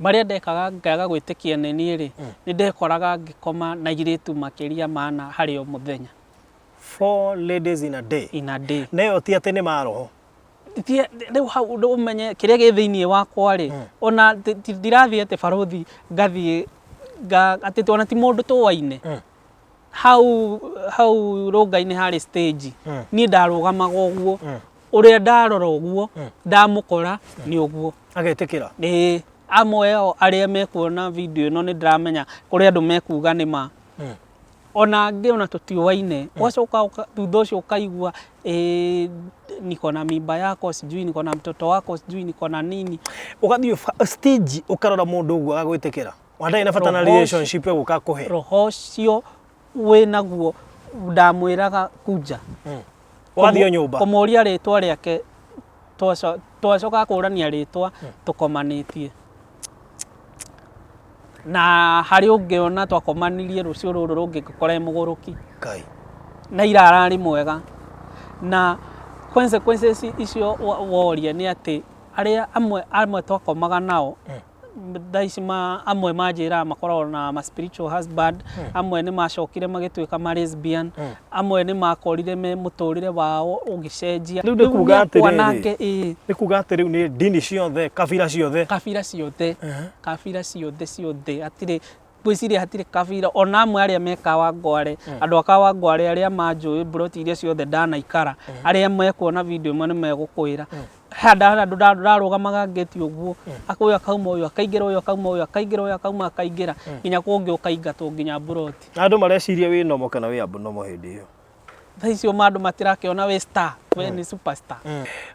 Marĩa ndekaga ngaga gwĩtĩkia nĩ niĩ rĩ, nĩ ndekoraga ngĩkoma na airĩtu makĩria ma ana harĩ o mũthenya. Four ladies in a day. In a day. Na ĩyo ti atĩ nĩ maroho. Rĩu hau ũmenye kĩrĩa gĩ thĩinĩ wakwa rĩ, ona ndirathiĩ atĩ barũthi ngathiĩ atĩ ona ti mũndũ tũaine. Hau hau rũnga-inĩ harĩ stage, niĩ ndarũgamaga ũguo, ũrĩa ndarora ũguo, ndamũkora nĩ ũguo. Agetĩkĩra? Ĩĩ, amwe ao arĩa mekuona video ĩno nĩ ndĩramenya kũrĩ andũ mekuga nĩ ma. Ona angĩ ona tũtiũaine, ũgacoka thutha ũcio ũkaigua ĩĩ niko na mimba yako sijui niko na mtoto wako sijui niko na nini. Ũgathiĩ stage ũkarora mũndũ ũguo agagwĩtĩkĩra? Ona ndarĩ na bata na relationship ĩgũka kũhe. Roho ũcio wĩnaguo ndamwĩraga kuja. Ũgathiĩ o nyũmba. Kũmũria rĩtwa rĩake twacoka kũrania rĩtwa tũkomanĩtie. Na harĩ ũngĩ ona twakomanirie rũciũ rũrũ rũngĩ ngĩkora e mũgũrũki. Ngai. Na ira ararĩ mwega. Na consequences icio woria nĩ atĩ arĩa amwe amwe twakomaga nao thaa ici ma amwe manjĩraga makoragwo na ma spiritual husband amwe nĩ macokire magĩtuĩka ma lesbian amwe nĩ makorire me mũtũrĩre wao ũgĩcenjia. Rĩu nĩ kuga Rĩu atĩrĩrĩ. nake ĩĩ. Nĩ kuga atĩ rĩu nĩ ndini ciothe, kabira ciothe. Kabira ciothe, kabira ciothe ciothe hatirĩ ngwĩciria hatirĩ kabira ona amwe arĩa me Kawangware, andũ a Kawangware arĩa manjũĩ mburoti iria ciothe ndanaikara, arĩa mekuona video ĩmwe nĩ megũkwĩra. He handũ ndarũgamaga ngĩti ũguo, ũyũ akauma ũyũ akaingĩra, ũyũ akauma ũyũ akaingĩra, ũyũ akauma akaingĩra, nginya kũngĩ ũkaingatwo nginya mburoti. Na andũ mareciria wĩ normal kana wĩ abnormal hĩndĩ ĩyo? Thaa icio ma andũ matirakĩona wĩ star, we nĩ superstar.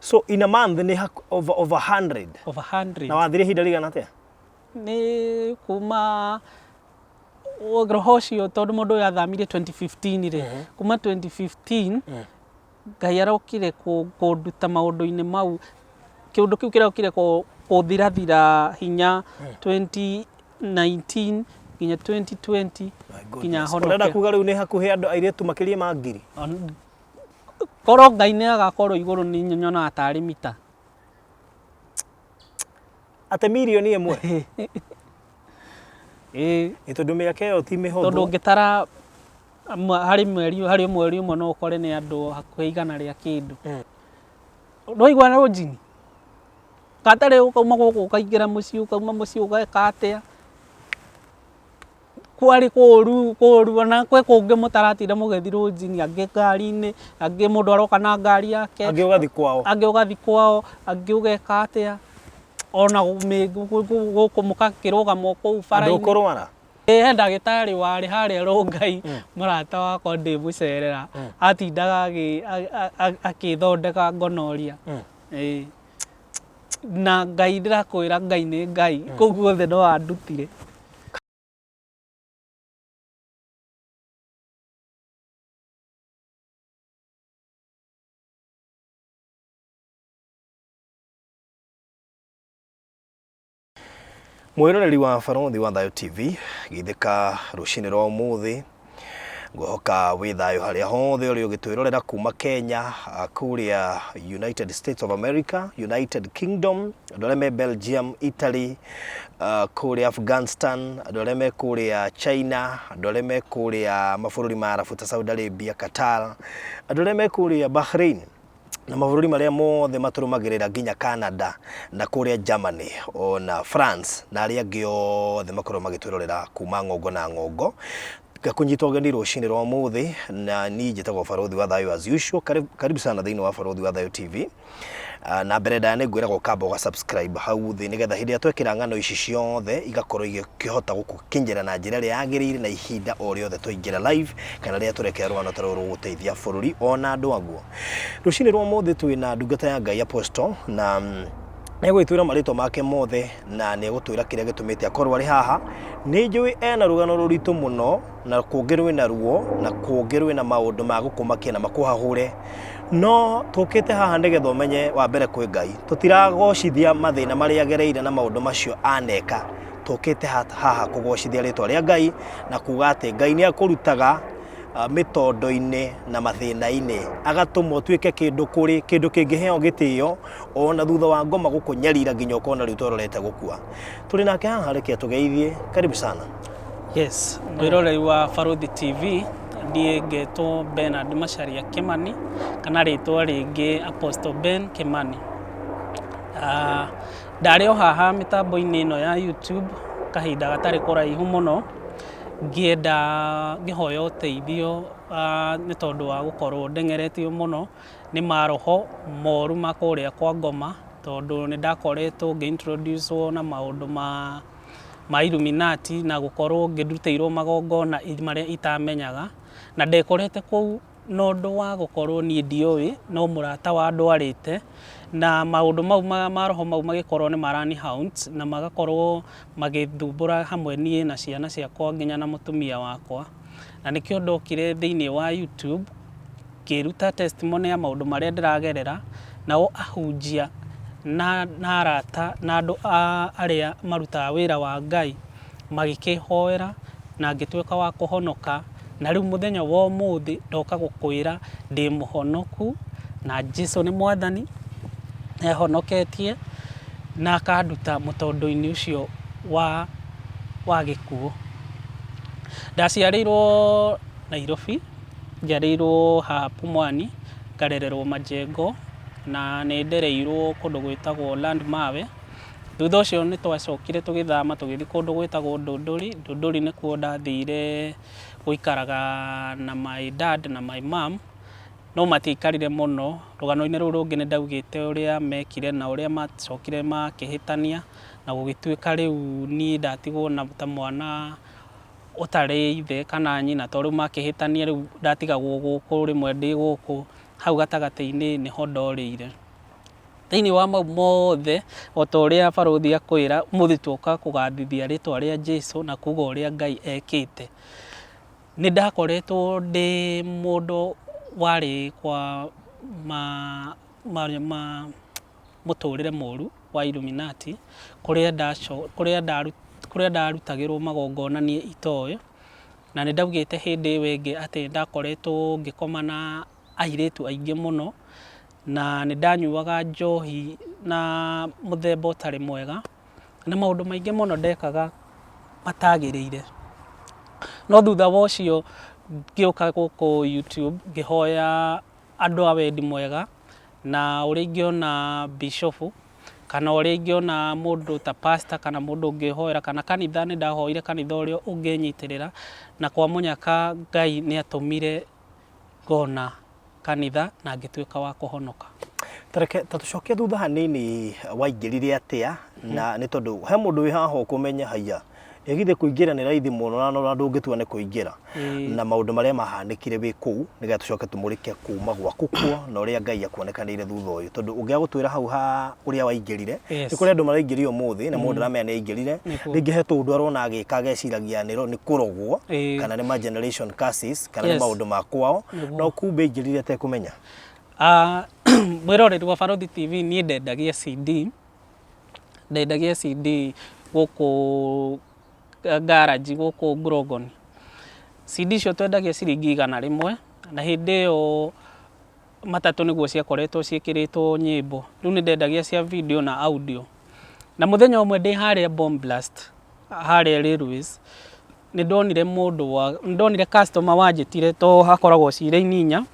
So in a month nĩ over 100? Over 100. Na wathire ihinda rĩigana atĩa? Nĩ kuma roho ũcio tondũ mũndũ ũyũ athamire 2015 rĩ, kuma 2015 Ngai arokire kũnduta maũndũ-inĩ mau, kĩũndũ kĩu kĩrokire kũthirathira hinya 2019 nginya 2020 nginya honoke. Ũrenda kuga rĩu nĩ hakuhĩ andũ airĩtu makĩria ma ngiri? Korwo Ngai nĩ agakorwo igũrũ nĩ nyonaga tarĩ mita. Atĩ mirioni ĩmwe? Ĩĩ. Ĩ tondũ mĩaka ĩyo ti mĩhũthũ. Tondũ ũngĩtara harĩ mweri harĩ mweri ũmwe no ũkore nĩ andũ hakuhĩ igana rĩa kĩndũ. Ndwaigua rũnjini? Gatarĩ ũkauma gũkũ ũkaingĩra mũciĩ ũkauma mũciĩ ũgeka atĩa? Kwarĩ kũru kũru ona gwĩ kũngĩ mũtaratinda mũgĩthiĩ rũnjini, angĩ ngari-inĩ, angĩ mũndũ aroka na ngari yake. Angĩ ũgathiĩ kwao. Angĩ ũgathiĩ kwao, angĩ ũgeka atĩa. Ona gũkũ mũgakĩrũgama o kũu bara-inĩ. Ndũkũrwara? Ĩĩ he ndagĩtarĩ warĩ harĩa Rongai, mũrata wakwa ndĩmũcerera, atindaga agĩthondeka gonorrhea. Ĩĩ. Na Ngai ndĩrakwĩra Ngai nĩ Ngai, kũu guothe no andutire. Mwĩroreri wa Barũthi wa Thayũ TV, geithĩka rũcinĩ rwa ũmũthĩ, ngwĩhoka wĩ thayũ harĩa hothe ũrĩ ũgĩtwĩrorera kuma Kenya, kũrĩa United States of America, United Kingdom, andũ arĩa me Belgium, Italy, kũrĩa Afghanistan, andũ arĩa me kũrĩa China, andũ arĩa me kũrĩa mabũrũri ma Arabu ta Saudi Arabia, Qatar, andũ arĩa me kũrĩa Bahrain, na mabũrũri marĩa mothe matũrũmagĩrĩra nginya Canada na kũrĩa Germany ona France na arĩa angĩ othe makoragwo magĩtwĩrorera kuma ng'ongo na ng'ongo. Ngakũnyita ũgeni rũcinĩ rwa ũmũthĩ na niĩ njĩtagwo Barũthi wa Thayũ as usual. Karibu, karibu sana thĩinĩ wa Barũthi wa Thayũ TV. Na mbere ndaya nĩ ngwĩraga ũkamba ũga subscribe hau thĩ nĩgetha hĩndĩ ĩrĩa twekĩra ng'ano ici ciothe igakorwo igĩkĩhota gũkũkinyĩra na njĩra ĩrĩa yagĩrĩire na ihinda o rĩothe twaingĩra live kana rĩrĩa tũrekĩra rũgano ta rũrũ rũgũteithia bũrũri ona andũ aguo. Rũcinĩ rwa ũmũthĩ twĩ na ndungata ya Ngai Apostle na nĩ egũgĩtwĩra marĩtwa make mothe na nĩ egũtwĩra kĩrĩa gĩtũmĩte akorwo arĩ haha. Nĩ njũĩ ena rũgano rũritũ mũno na kũngĩ rwĩna ruo na kũngĩ rwĩna maũndũ ma gũkũmakia na makũhahũre, no tũkĩte haha nĩgetha ũmenye wa mbere kwĩ Ngai. Tũtiragocithia mathĩna marĩa agereire na maũndũ macio aneka, tũkĩte haha kũgocithia rĩtwa rĩa Ngai na kuga atĩ Ngai nĩ akũrutaga. Mĩtondo-inĩ na mathĩna-inĩ, agatũma ũtuĩke kĩndũ kũrĩ, kĩndũ kĩngĩheo gĩtĩo ona thutha wa ngoma gũkũnyarira nginya ũkona rĩu tororete gũkua. Tũrĩ nake haha, reke tũgeithie. Karibu sana. Yes, mwĩroreri wa Barũthi TV, niĩ ngetwo Bernard Macharia Kĩmani, kana rĩtwa rĩngĩ Apostle Ben Kĩmani. Ndarĩ o haha mĩtambo-inĩ ĩno ya YouTube kahinda gatarĩ kũraihu mũno, Ngĩenda ngĩhoya ũteithio nĩ tondũ wa gũkorwo ndeng'eretio mũno nĩ maroho moru ma kũrĩa kwa ngoma, tondũ nĩ ndakoretwo ngĩ introduce wo na maũndũ ma Illuminati na gũkorwo ngĩrutĩirwo magongona marĩa itamenyaga, na ndekorete kũu Na ũndũ wa gũkorwo niĩ ndiũĩ, no mũrata wandwarĩte, na maũndũ mau maroho mau magĩkorwo nĩ marani haunt, na magakorwo magĩthumbũra hamwe niĩ na ciana ciakwa nginya na mũtumia wakwa. Na nĩkĩo ndokire thĩiniĩ wa YouTube, ngĩruta testimony ya maũndũ marĩa ndĩragerera, nao ahunjia na arata na andũ arĩa marutaga wĩra wa Ngai, magĩkĩhoera na ngĩtuĩka wa kũhonoka, na rĩu mũthenya wa ũmũthĩ ndoka gũkwĩra ndĩ mũhonoku na Jesu nĩ mwathani, nĩ ahonoketie na akanduta mũtondo-inĩ ũcio wa gĩkuũ. Ndaciarĩirwo Nairobi, njiarĩirwo haha Pumwani, ngarererwo Majengo na nĩ ndereirwo kũndũ gwĩtagwo Landmawe. Thutha ũcio nĩ twacokire tũgĩthama tũgĩthiĩ kũndũ gwĩtagwo Ndũndũri. Ndũndũri nĩkuo ndathire gũikaraga na my dad na my mum, no matiaikarire mũno. Rũgano-inĩ rũu rũngĩ nĩ ndaugĩte ũrĩa mekire na ũrĩa macokire makĩhĩtania, na gũgĩtuĩka rĩu niĩ ndatigwo ta mwana ũtarĩ ithe kana nyina, tondũ rĩu makĩhĩtania rĩu ndatigagwo gũkũ, rĩmwe ndĩ gũkũ, hau gatagatĩ-inĩ nĩho ndorĩire. Thĩinĩ wa mau mothe, o ta ũrĩa barũthi akwĩra, ũmũthĩ tuoka kũgathithia rĩtwa rĩa Jesu na kuga ũrĩa Ngai ekĩte. Nĩ ndakoretwo ndĩ mũndũ warĩ kwa ma, ma, ma mũtũrĩre mũru wa Illuminati, kũrĩa ndaco, kũrĩa ndaru, kũrĩa ndarutagĩrwo magongona niĩ itoĩ, na nĩ ndaugĩte hĩndĩ ĩyo ĩngĩ atĩ nĩ ndakoretwo ngĩkoma na airĩtu aingĩ mũno, na nĩ ndanyuaga njohi na mũthemba ũtarĩ mwega, na maũndũ maingĩ mũno ndekaga matagĩrĩire. No thutha wa ũcio ngĩũka gũkũ YouTube ngĩhoya andũ a wendi mwega, na ũrĩa ingĩona bishop kana ũrĩa ingĩona mũndũ ta pastor kana mũndũ ũngĩhoera kana kanitha, nĩ ndahoire kanitha ũrĩa ũngĩnyitĩrĩra, na kwa mũnyaka Ngai nĩ atũmire ngona kanitha na ngĩtuĩka wa kũhonoka. Tareke ta tũcoke thutha hanini waingĩrire atĩa na nĩ tondũ he mũndũ wĩ haha ũkũmenya haiya ĩ githĩ kũingĩra nĩ raithi mũno na ona ndũngĩtua nĩ kũingĩra na maũndũ marĩa mahanĩkire wĩ kũu nĩgetha tũcoke tũmũrĩke kuma gwaku kuo na ũrĩa Ngai akuonekanĩire thutha ũyũ tondũ ũngĩaga gũtwĩra hau ha ũrĩa waingĩrire nĩ kũrĩ andũ maraingĩria ũmũthĩ na mũndũ ndaramenya nĩ aingĩrire rĩngĩ he tũũndũ arona agĩka ageciragia nĩ kũrogwo kana nĩ ma generation curses kana nĩ maũndũ ma kwao no kumbe aingĩrire atekũmenya. Mwĩroreri wa Barũthi TV niĩ ndendagia CD, ndendagia CD gũkũ garage gũkũ Ngurongoni. CD icio twendagia ciringi 100 na hĩndĩ ĩyo matatũ nĩguo ciakoretwo ciĩkĩrĩtwo nyĩmbo, rĩu nĩ ndendagia cia video na audio. Na mũthenya ũmwe ndĩ harĩa Bomb Blast, harĩa Railways, nĩ ndonire mũndũ wa, nĩ ndonire customer wanjĩtire to hakoragwo ci raini inya,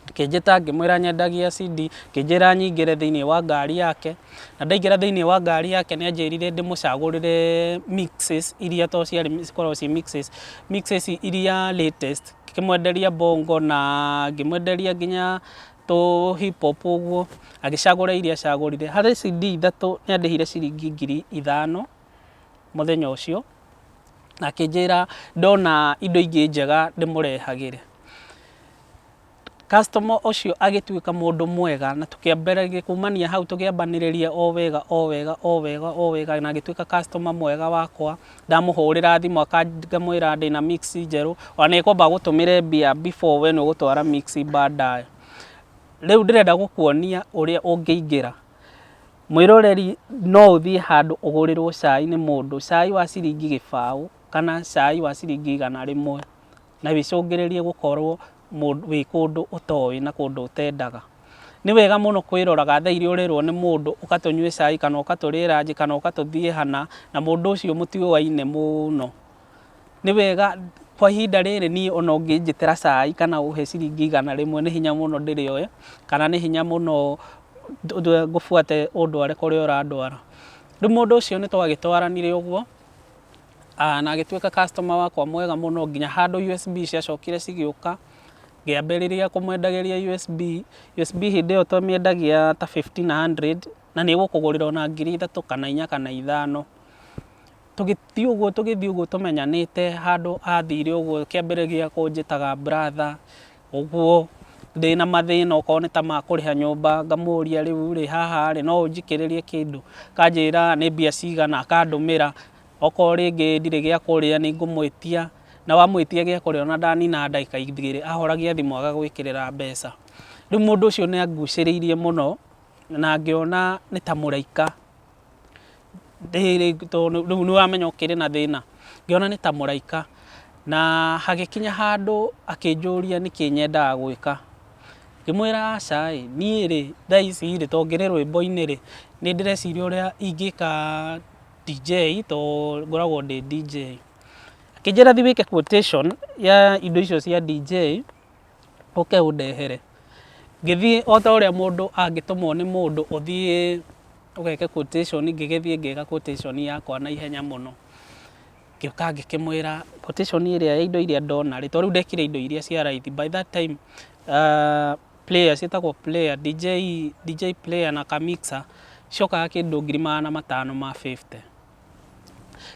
akĩnjĩta ngĩmwĩra nyendagia CD, akĩnjĩra nyingĩre thĩiniĩ wa ngari yake, na ndaingĩra thĩiniĩ wa ngari yake nĩ anjĩrire ndĩmũcagũrĩre mixes iria to ciarĩ cikoragwo ci mixes, mixes iria latest. Ngĩkĩmwenderia bongo na ngĩmwenderia nginya tũ hip hop ũguo, agĩcagũra iria acagũrire. Harĩ CD ithatũ nĩ andĩhire ciringi 5000 mũthenya ũcio, na akĩnjĩra ndona indo ingĩ njega ndĩmũrehagĩre. Customer ũcio agĩtuĩka mũndũ mwega na tũkĩambĩrĩria kumania hau tũkĩambanĩrĩria o wega o wega o wega o wega na agĩtuĩka customer mwega wakwa. Ndamũhũrĩra thimũ ngamwĩra ndĩna mix njerũ, ona nĩ ngwamba gũtũmĩre mbia before we nĩ ũgũtwara mix baadaye. Rĩu ndĩrenda gũkuonia ũrĩa ũngĩingĩra. Mwĩroreri no ũthiĩ handũ ũgũrĩrwo cai nĩ mũndũ, cai wa ciringi gĩbaũ kana cai wa ciringi 100. Na wĩcũngĩrĩrie gũkorwo wĩ kũndũ ũtoĩ na kũndũ ũtendaga. Nĩ wega mũno kwĩroraga thaa iria ũrerwo nĩ mũndũ ũka tũnyue cai kana ũka tũrĩe ranji kana ũka tũthiĩ hana na mũndũ ũcio mũtiũaine mũno. Nĩ wega kwa ihinda rĩrĩ niĩ ona ũngĩnjĩtĩra cai kana ũhe ciringi 100 nĩ hinya mũno ndĩrĩoe kana nĩ hinya mũno ngũbuate ũndware kũrĩa ũrandwara. Rĩu mũndũ ũcio nĩ twagĩtwaranire ũguo. Na agĩtuĩka customer wakwa mwega mũno nginya handũ USB ciacokire cigĩũka, ngĩambĩrĩria kũmwendagĩria USB. USB hĩndĩ ĩyo twamĩendagia ta 1500 na nĩ ĩgũkũgũrĩra ona 3000 kana 4 kana 5. Tũgĩthiĩ ũguo tũgĩthiĩ ũguo tũmenyanĩte handũ athire ũguo akĩambĩrĩria kũnjĩtaga brother ũguo, ndĩna mathĩna okorwo nĩ ta ma kũrĩha nyũmba ngamũria rĩu rĩ haha rĩ no ũnjikĩrĩrie kĩndũ, akanjĩra nĩ mbia cigana akandũmĩra. Okorwo rĩngĩ ndirĩ gĩa kũrĩa nĩ ngũmwĩtia, na wamwĩtia gĩa kũrĩa ona ndanina ndagĩka 2 ahoragia thimũ agagwĩkĩrĩra mbeca. Rĩu mũndũ ũcio nĩ angucĩrĩirie mũno na ngĩona nĩ ta mũraika, tondũ rĩu nĩ ũramenya ũkĩrĩ na thĩna, ngĩona nĩ ta mũraika. Na hagĩkinya handũ akĩnjũria nĩkĩ nyendaga gwĩka, ngĩmwĩra aca ĩ, niĩ rĩ thaa ici rĩ tondũ ngĩrĩ rwĩmbo-inĩ rĩ, nĩ ndĩreciria ũrĩa ingĩka DJ tondũ ngoragwo ndĩ DJ. Akĩnjĩra thiĩ wĩke quotation ya indo icio cia DJ ũke ũndehere. Ngĩthiĩ o ta ũrĩa mũndũ angĩtũmwo nĩ mũndũ ũthiĩ ũgeke quotation, ngĩgĩthiĩ ngĩka quotation yakwa na ihenya mũno. Ngĩũka ngĩkĩmwĩra quotation ĩrĩa ya indo iria ndona rĩ, tondũ rĩu ndekire indo iria cia raithi, by that time player ciĩtagwo player, DJ, DJ player na ka mixer ciokaga kĩndũ 550,000.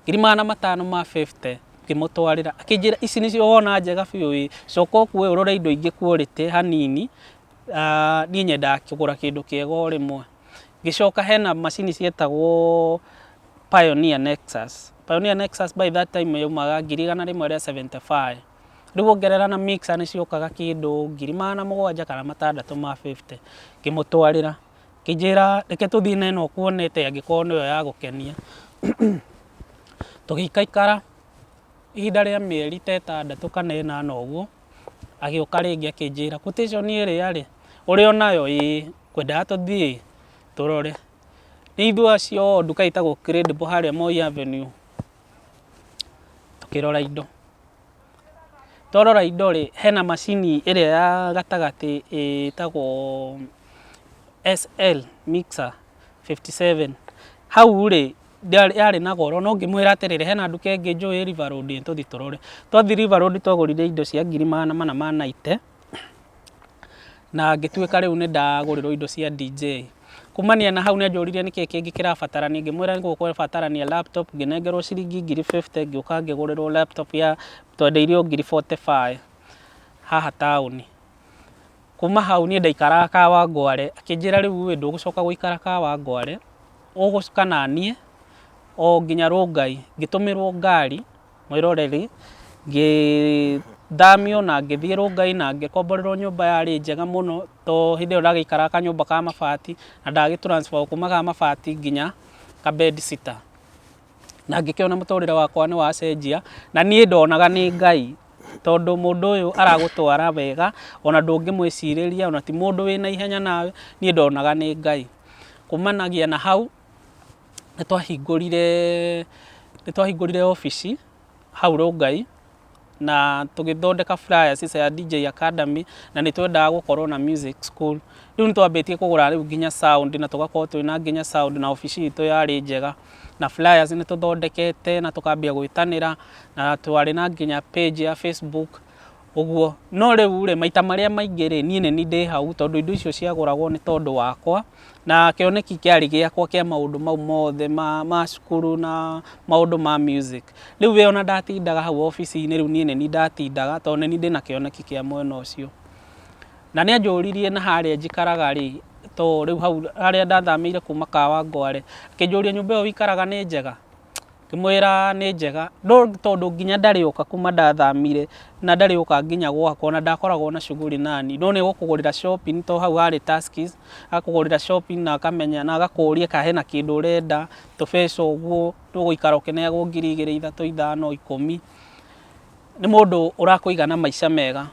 550,000 ngĩmũtwarĩra akĩnjĩra ici nĩcio wona njega biũ ĩ, coka ũkue ũrore indo ingĩ quality hanini, niĩ nyendaga kũgũra kĩndũ kĩega o rĩmwe. Ngĩcoka hena macini cietagwo Pioneer Nexus. Pioneer Nexus by that time yaumaga 175,000. Rĩu wongerera na mixer nĩ ciokaga kĩndũ 750,000 kana 650. Ngĩmũtwarĩra, akĩnjĩra reke tũthiĩ na ĩno ũkuonete angĩkorwo nĩyo yagũkenia. Tũgĩikaikara ihinda rĩa mĩeri ta 6 kana 8 ũguo, agĩũka rĩngĩ akĩnjĩra quotation ĩrĩa rĩ, ũrĩ o nayo? Ĩĩ, ngwendaga tũthiĩ tũrore. Nĩ ithuĩ acio nduka ĩtagwo Credible harĩa Moi Avenue, tũkĩrora indo. Twarora indo rĩ, hena macini ĩrĩa ya gatagatĩ ĩtagwo SL mixer 57. Hau rĩ, yarĩ na goro no ngĩmwĩra atĩrĩrĩ, hena nduka ĩngĩ njũĩ ĩ River Road tũthiĩ tũrore. Twathiĩ River Road twagũrire indo cia 490,000 na ngĩtuĩka rĩu nĩ ndagũrĩrwo indo cia DJ. Kumania na hau nĩ anjũririe nĩkĩ kĩngĩ kĩrabatarania, ngĩmwĩra nĩ gũkũbatarania laptop, ngĩnengerwo ciringi 50,000 ngĩũka ngĩgũrĩrwo laptop ya twendeirio 45,000 haha taũni. Kuma hau niĩ ndaikaraga Kawangware, akĩnjĩra rĩu ĩ ndũgũcoka gũikara Kawangware, ũgũcoka naniĩ o nginya Rongai. Ngĩtũmĩrwo ngari mwĩroreri, ngĩthamio na ngĩthiĩ Rongai na ngĩkomborerwo nyũmba yarĩ njega mũno, tondũ hĩndĩ ĩyo ndagĩikaraga kanyũmba ka mabati na ndagĩ transfer kuma ka mabati nginya ka bed sitter. Na ngĩkĩona mũtũrĩre wakwa nĩ wacenjia, na niĩ ndonaga nĩ Ngai, tondũ mũndũ ũyũ aragũtwara wega, ona ndũngĩmwĩcirĩria, ona ti mũndũ wĩna ihenya nawe, niĩ ndonaga nĩ Ngai. Kumanagia na hau, nĩ twahingũrire obici hau Rongai, na tũgĩthondeka flyers cia DJ Academy, na nĩ twendaga gũkorwo na music school. Rĩu nĩ twambĩtie kũgũra rĩu nginya sound na tũgakorwo twĩna nginya sound na obici itũ yarĩ njega, na flyers nĩ tũthondekete na tũkambia gwĩtanĩra, na twarĩ na nginya page ya Facebook ũguo. No rĩu rĩ, maita marĩa maingĩ rĩ, niĩ nĩ niĩ ndĩ hau tondũ indo icio ciagũragwo nĩ tondũ wakwa, na kĩoneki kĩarĩ gĩakwa kĩa maũndũ mau mothe ma cukuru na maũndũ ma music. Rĩu we ona ndatindaga hau obici-inĩ rĩu niĩ nĩ niĩ ndatindaga tondũ nĩ niĩ ndĩna kĩoneki kĩa mwena ũcio. Na nĩ anjũririe na harĩa njikaraga rĩ, tondũ rĩu hau harĩa ndathamĩire kuma Kawangware, akĩnjũria nyũmba ĩyo ũikaraga nĩ njega? Ngĩmwĩra nĩ njega, no tondũ nginya ndarĩ oka kuma ndathamire, na ndarĩ oka nginya gwakwa na ndakoragwo na shughuli nani, no nĩ egũkũgũrĩra shopping tondũ hau harĩ Tuskys, agakũgũrĩra shopping na akamenya na agakũria kana hena kĩndũ ũrenda, tũbeca ũguo, ndũgũikara ũkĩneagwo 2,000, 3,000, 5,000. Nĩ mũndũ ũrakũiga na maica mega.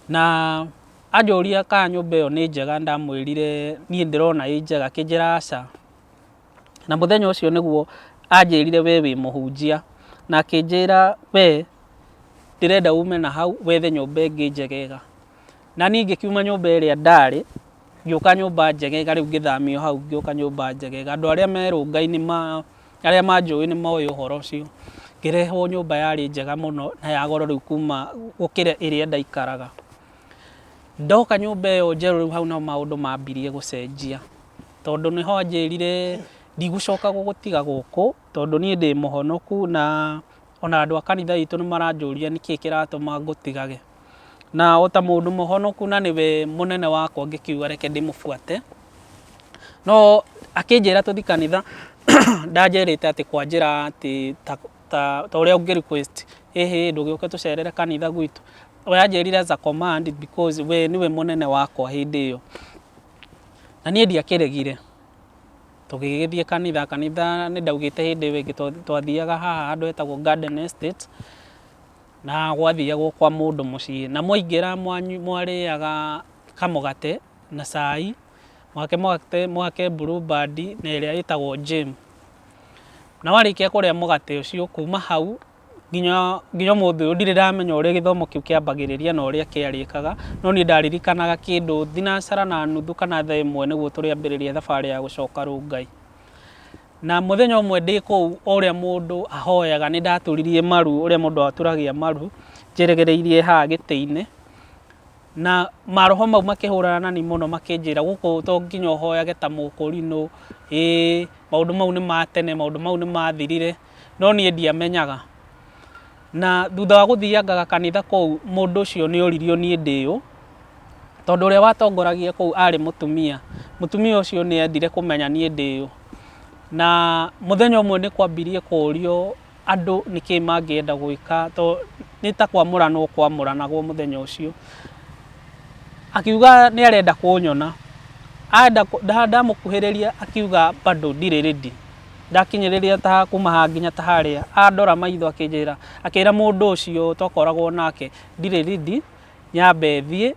Na anjũria kana nyũmba ĩyo nĩ njega ndamwĩrire niĩ ndĩrona ĩ njega, akĩnjĩra aca. Na mũthenya ũcio nĩguo anjĩrire we wĩ mũhunjia, na akĩnjĩra we ndĩrenda ume na hau wethe nyũmba ĩngĩ njegega. Na niĩ ngĩkiuma nyũmba ĩrĩa ndarĩ, ngĩũka nyũmba njegega rĩu ngĩthamio hau ngĩũka nyũmba njegega. Andũ arĩa me rũnga-inĩ ma arĩa manjũĩ nĩ moĩ ũhoro ũcio. Ngĩrehwo nyũmba yarĩ njega mũno na ya goro rĩu kuma gũkĩra ĩrĩa ndaikaraga. Ndoka nyũmba ĩyo njerũ rĩu hau nĩho maũndũ mambirie gũcenjia, tondũ nĩho anjĩrire ndigũcoka gũgũtiga gũkũ tondũ niĩ ndĩ mũhonoku na ona andũ a kanitha itũ nĩ maranjũria nĩkĩ kĩratũma ngũtigage. Na o ta mũndũ mũhonoku na nĩwe mũnene wakwa ngĩkiuga reke ndĩmũbuate. No akĩnjĩra tũthiĩ kanitha ndanjĩrĩte atĩ kwa njĩra atĩ ta ta ta ũrĩa ũngĩ request ĩhĩ ndũgĩũke tũcerere kanitha gwitũ. We anjĩrire as a command because we nĩwe mũnene wakwa hĩndĩ ĩyo. Na niĩ ndiakĩregire. Tũgĩgĩthiĩ kanitha, kanitha nĩ ndaugĩte hĩndĩ ĩyo ĩngĩ twathiaga haha handũ hetagwo Garden Estate. Na gwathiagwo kwa mũndũ mũciĩ, na mwaingĩra mwarĩaga kamũgate na cai, mũhake mũgate mũhake Blueband na ĩrĩa ĩtagwo jam. Na warĩkia kũrĩa mũgate ũcio, kuma hau nginya nginya ũmũthĩ ũyũ ndirĩ ndamenya ũrĩa gĩthomo kĩu kĩambagĩrĩria na ũrĩa kĩarĩkaga, no niĩ ndaririkanaga kĩndũ thinacara na nuthu kana thaa ĩmwe nĩguo tũrĩambĩrĩria thabarĩ ya gũcoka Rongai. Na mũthenya ũmwe ndĩ kũu o ũrĩa mũndũ ahoyaga nĩ ndaturirie maru ũrĩa mũndũ aturagia maru njeregereirie haha gĩtĩ-inĩ, na maroho mau makĩhũrana na niĩ mũno makĩnjĩra gũkũ to nginya ũhoyage ta mũkũrinũ, ĩĩ maũndũ mau nĩ ma tene, maũndũ mau nĩ mathirire, no niĩ ndiamenyaga. Na thutha wa gũthiangaga kanitha kũu mũndũ ũcio nĩ oririo niĩ ndĩ ũ, tondũ ũrĩa watongoragia kũu arĩ mũtumia. Mũtumia ũcio nĩ endire kũmenya niĩ ndĩ ũ. Na mũthenya ũmwe nĩ kwambirie kũrio andũ nĩkĩ mangĩenda gwĩka to nĩ ta kwamũranwo kwamũranagwo mũthenya ũcio. Akiuga nĩ arenda kũnyona. Ndamũkuhĩrĩria akiuga bado ndirĩ ready. Ndakinyĩrĩria ta kuma haha nginya ta harĩa, andora maitho akĩnjĩra, akĩra mũndũ ũcio twakoragwo nake ndirĩ ready, nyambe thiĩ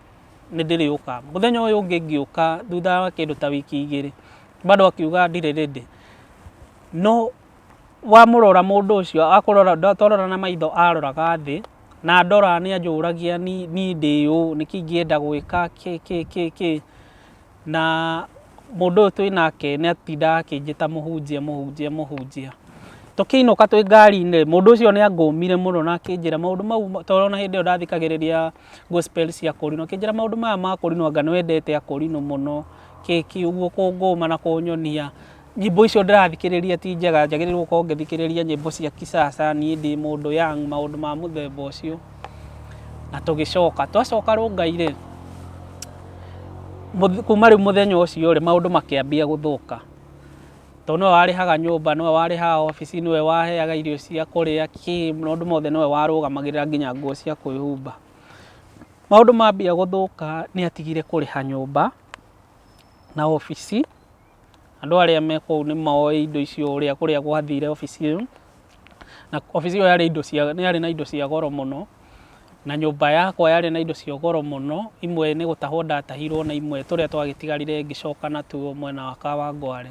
nĩ ndĩrĩũka. Mũthenya ũyũ ũngĩ ngĩũka thutha wa kĩndũ ta wiki igĩrĩ, bado akiuga ndirĩ ready. No wamũrora mũndũ ũcio akũrora, twarorana na maitho aroraga thĩ, na andora nĩ anjũragia niĩ ndĩ ũ, nĩkĩ ingĩenda gwĩka, kĩ kĩ kĩ kĩ. Na mũndũ ũyũ twĩ nake nĩ atindaga akĩnjĩta mũhunjia mũhunjia mũhunjia. Tũkĩinũka twĩ ngari-inĩ mũndũ ũcio nĩ angũmire mũno na akĩnjĩra maũndũ mau, tondũ ona hĩndĩ ĩyo ndathikagĩrĩria gospel cia Kũrinũ, akĩnjĩra maũndũ maya ma Kũrinũ anga nĩ wendete akũrinũ mũno, kĩ kĩ ũguo kũngũma na kũnyonia. Nyĩmbo icio ndĩrathikĩrĩria ti njega, njagĩrĩirwo gũkorwo ngĩthikĩrĩria nyĩmbo cia kisasa, niĩ ndĩ mũndũ young, maũndũ ma mũthemba ũcio. Na tũgĩcoka, twacoka Rongai-rĩ, kuma rĩu mũthenya ũcio-rĩ, maũndũ makĩambia gũthũka. Tondũ nĩwe warĩhaga nyũmba, nĩwe warĩhaga obici, nĩwe waheaga irio cia kũrĩa, kĩ, maũndũ mothe nĩwe warũgamagĩrĩra nginya nguo cia kwĩhumba. Maũndũ mambia gũthũka nĩ atigire kũrĩha nyũmba na obici. Andũ arĩa me kũu nĩ moĩ indo icio ũrĩa kũrĩa gwathire obici ĩyo, na obici ĩyo yarĩ indo cia yarĩ na indo cia goro mũno, na nyũmba yakwa yarĩ na indo cia goro mũno, imwe nĩ gũtahwo ndatahirwo na imwe tũrĩa twagĩtigarire ngĩcoka natuo mwena wa Kawangware.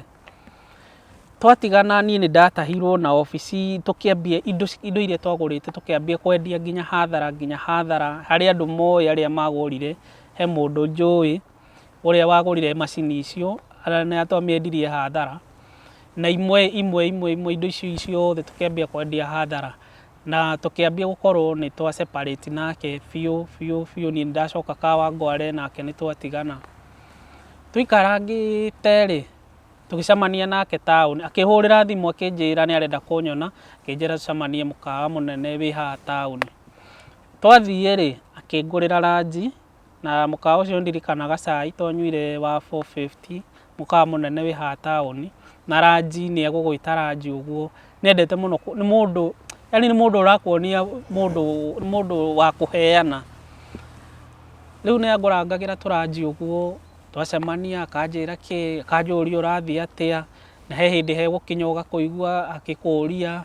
Twatigana niĩ nĩ ndatahirwo na obici tũkĩambia indo indo iria twagũrĩte tũkĩambia kwendia nginya hathara nginya hathara, harĩ andũ moĩ arĩa magũrire, he mũndũ njũĩ. ũrĩa wagũrire macini icio nĩ twamĩendirie hathara, na imwe imwe imwe imwe indo icio ciothe tũkĩambia kwendia hathara, na tũkĩambia gũkorwo nĩ twa separate nake biũ biũ biũ, niĩ nĩ ndacoka Kawangware nake nĩ twatigana. Tũikarangĩte rĩ, tũgĩcemania nake taũni, akĩhũrĩra thimũ akĩnjĩra nĩ arenda kũnyona, akĩnjĩra tũcemanie mũkawa mũnene wĩ haha taũni. Twathiĩ rĩ, akĩngũrĩra ranji. Na mũkawa ũcio ndirikanaga cai twanyuire wa 450, mũkawa mũnene wĩ haha taũni, na ranji nĩ egũgwĩta ranji ũguo, nĩ endete mũno, nĩ mũndũ, yaani nĩ mũndũ ũrakuonia mũndũ, nĩ mũndũ wa kũheana. Rĩu nĩ angũrangagĩra tũranji ũguo, twacemania akanjĩra kĩ, akanjũria ũrathiĩ atĩa, na he hĩndĩ hegũkinya ũgakũigua akĩkũria.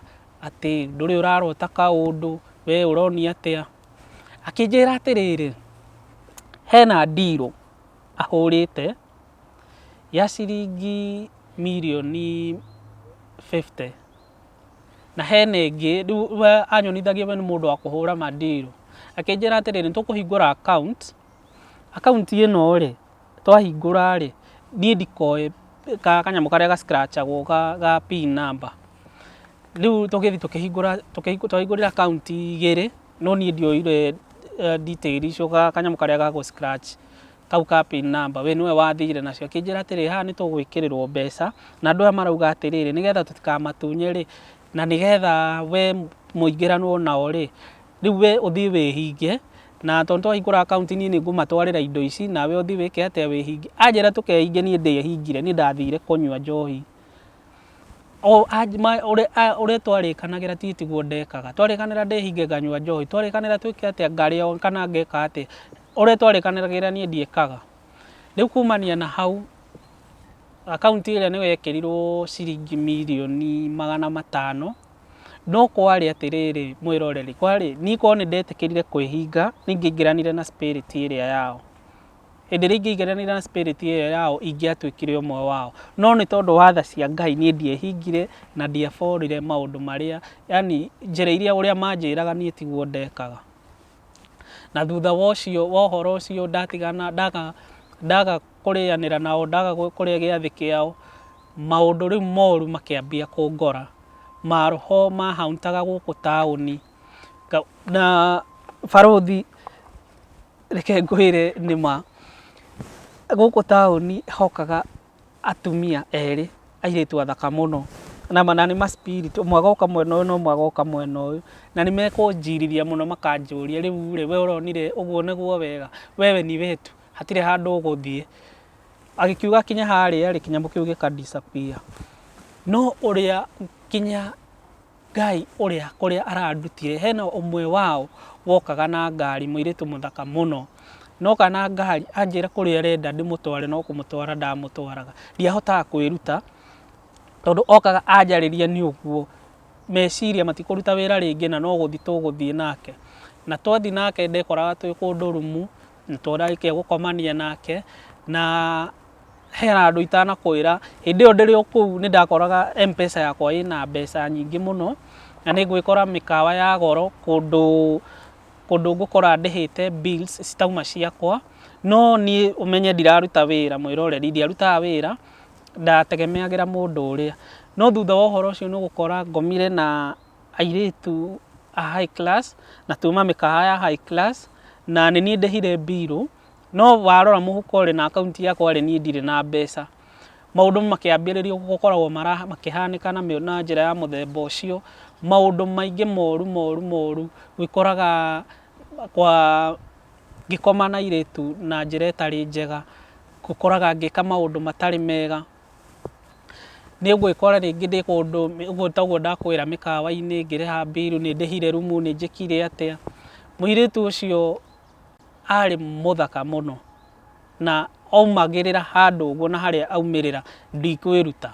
Atĩ ndũrĩ ũrarota kaũndũ, we ũronia atĩa? Akĩnjĩra atĩrĩrĩ, hena deal ahũrĩte ya ciringi mirioni 50 na hena ĩngĩ, rĩu we anyonithagia we nĩ mũndũ wa kũhũra ma deal. Akĩnjĩra atĩrĩrĩ, nĩ tũkũhingũra account, account ĩno rĩ, twahingũra rĩ, niĩ ndikoĩ kanyamũ karĩa ga scratch agwo ga pin number. Rĩu tũgĩthiĩ tũkĩhingũra, twahingũrire akaunti igĩrĩ, no niĩ ndioire detail icio kanyamũ karĩa ga gũ scratch kau ka pin number, we nĩwe wathire nacio. Akĩnjĩra atĩrĩrĩ, haha nĩ tũgwĩkĩrĩrwo mbeca, na andũ aya marauga atĩrĩrĩ, nĩgetha tũtikamatunye rĩ, na nĩgetha we mũingĩranwo nao rĩ, rĩu we ũthiĩ wĩhinge, na tondũ twahingũra akaunti niĩ nĩ ngũmatwarĩra indo ici, nawe ũthiĩ wĩke atĩa, wĩhinge. Anjĩra tũkehinge niĩ ndiehingire, niĩ ndathire kũnyua njohi. Ũrĩa twarĩkanagĩra niĩ tiguo ndekaga, twarĩkanĩra ndĩhinge nganyua njohi, twarĩkanĩra twĩke atĩa ngarĩa kana ngeka atĩa, ũrĩa twarĩkanagĩra niĩ ndiĩkaga. Rĩu kumania na hau, akaunti ĩrĩa nĩ yekĩrirwo ciringi mirioni 500, no kwarĩ atĩrĩrĩ mwĩroreri, kwarĩ, niĩ korwo nĩ ndetĩkĩrire kwĩhinga, nĩ ingĩaingĩranire na spirit ĩrĩa yao. Hĩndĩ ĩrĩa ingĩaigananire na spirit ĩyo yao ingĩatuĩkire ũmwe wao. No nĩ tondũ wa tha cia Ngai niĩ ndiehingire na ndiaborire maũndũ marĩa, yaani njĩra iria ũrĩa manjĩraga niĩ tiguo ndekaga. Na thutha wa ũcio wa ũhoro ũcio ndatigana ndaga ndaga kũrĩanĩra nao ndaga kũrĩa gĩathĩ kĩao, maũndũ rĩu moru makĩambia kũngora. Maroho mahauntaga gũkũ taũni na barũthi Reke ngwĩre nĩ ma, gũkũ taũni hokaga atumia erĩ, airĩtu athaka mũno, na ma nĩ ma spirit, ũmwe agoka mwena ũyũ na ũmwe agoka mwena ũyũ, na nĩ mekũnjirithia mũno makanjũria, rĩu rĩ, we ũronire ũguo nĩguo wega, wewe ni wetu, hatirĩ handũ ũgũthiĩ. Agĩkiuga akinya harĩa rĩ, kĩnyamũ kĩu gĩka disappear. No ũrĩa nginya Ngai ũrĩa kũrĩa arandutire, hena ũmwe wao wokaga na ngari, mũirĩtu mũthaka mũno, na oka na ngari anjĩra kũrĩa arenda ndĩmũtware no kũmũtwara ndamũtwaraga. Ndiahotaga kwĩruta tondũ okaga anjarĩria nĩ ũguo, meciria matikũruta wĩra rĩngĩ na no gũthiĩ tũgũthiĩ nake. Na twathiĩ nake ndekoraga twĩ kũndũ rumu, na twarĩkia gũkomania nake na He handũ itanakwĩra, hĩndĩ ĩyo ndĩrĩ o kũu nĩ ndakoraga M-pesa yakwa ĩna mbeca nyingĩ mũno, na nĩ ngwĩkora mĩkawa ya goro kũndũ, kũndũ ngũkora ndĩhĩte bills citauma ciakwa, no niĩ ũmenye ndiraruta wĩra mwĩroreri, ndiarutaga wĩra, ndategemeagĩra mũndũ ũrĩa. No thutha wa ũhoro ũcio nĩ ũgũkora ngomire na airĩtu a high class, na tuma mĩkawa ya high class, na nĩ niĩ ndĩhire mbirũ. No warora mũhuko rĩ na akaunti yakwa rĩ niĩ ndirĩ na mbeca. Maũndũ makĩambĩrĩria gũkoragwo makĩhanĩka na njĩra ya mũthemba ũcio, maũndũ maingĩ moru moru moru, wĩkoraga kwa ngĩkoma na airĩtu na njĩra ĩtarĩ njega, ũkoraga ngĩka maũndũ matarĩ mega. Nĩ ũgwĩkora rĩngĩ ndĩ kũndũ ũguo toguo ndakwĩra mĩkawa-inĩ ngĩrĩha bill, nĩ ndĩhire rumu, nĩ njĩkire atĩa. Mũirĩtu ũcio arĩ mũthaka mũno na aumagĩrĩra handũ ũguo na harĩa aumĩrĩra ndikwĩruta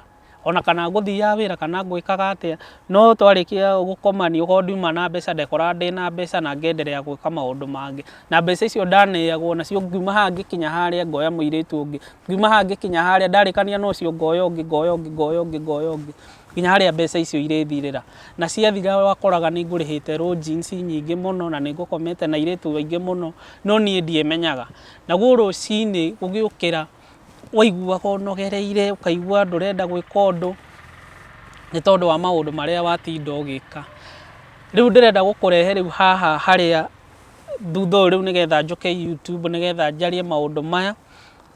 ona kana ngũthiaga wĩra kana ngwĩkaga atĩa, no twarĩkia gũkomania okorwo ndiuma na mbeca ndekoraga ndĩna mbeca na ngenderea gwĩka maũndũ mangĩ. Na mbeca icio ndaneagwo nacio ngiuma haha ngĩkinya harĩa ngoya mũirĩtu ũngĩ, ngiuma haha ngĩkinya harĩa ndarĩkania na ũcio ngoya ũngĩ, ngoya ũngĩ, ngoya ũngĩ, ngoya ũngĩ. nginya harĩa mbeca icio irĩthirĩra. Na ciathira wakoraga nĩ ngũrĩhĩte lodgings nyingĩ mũno na nĩ ngũkomete na airĩtu aingĩ mũno, no niĩ ndiemenyaga. Naguo rũcinĩ ũgĩũkĩra waiguaga ũnogereire, ũkaigua ndũrenda gwĩka ũndũ, nĩ tondũ wa maũndũ marĩa watinda ũgĩka. Rĩu ndĩrenda gũkũrehe rĩu haha harĩa thutha ũyũ rĩu nĩgetha njũke YouTube nĩgetha njarie maũndũ maya,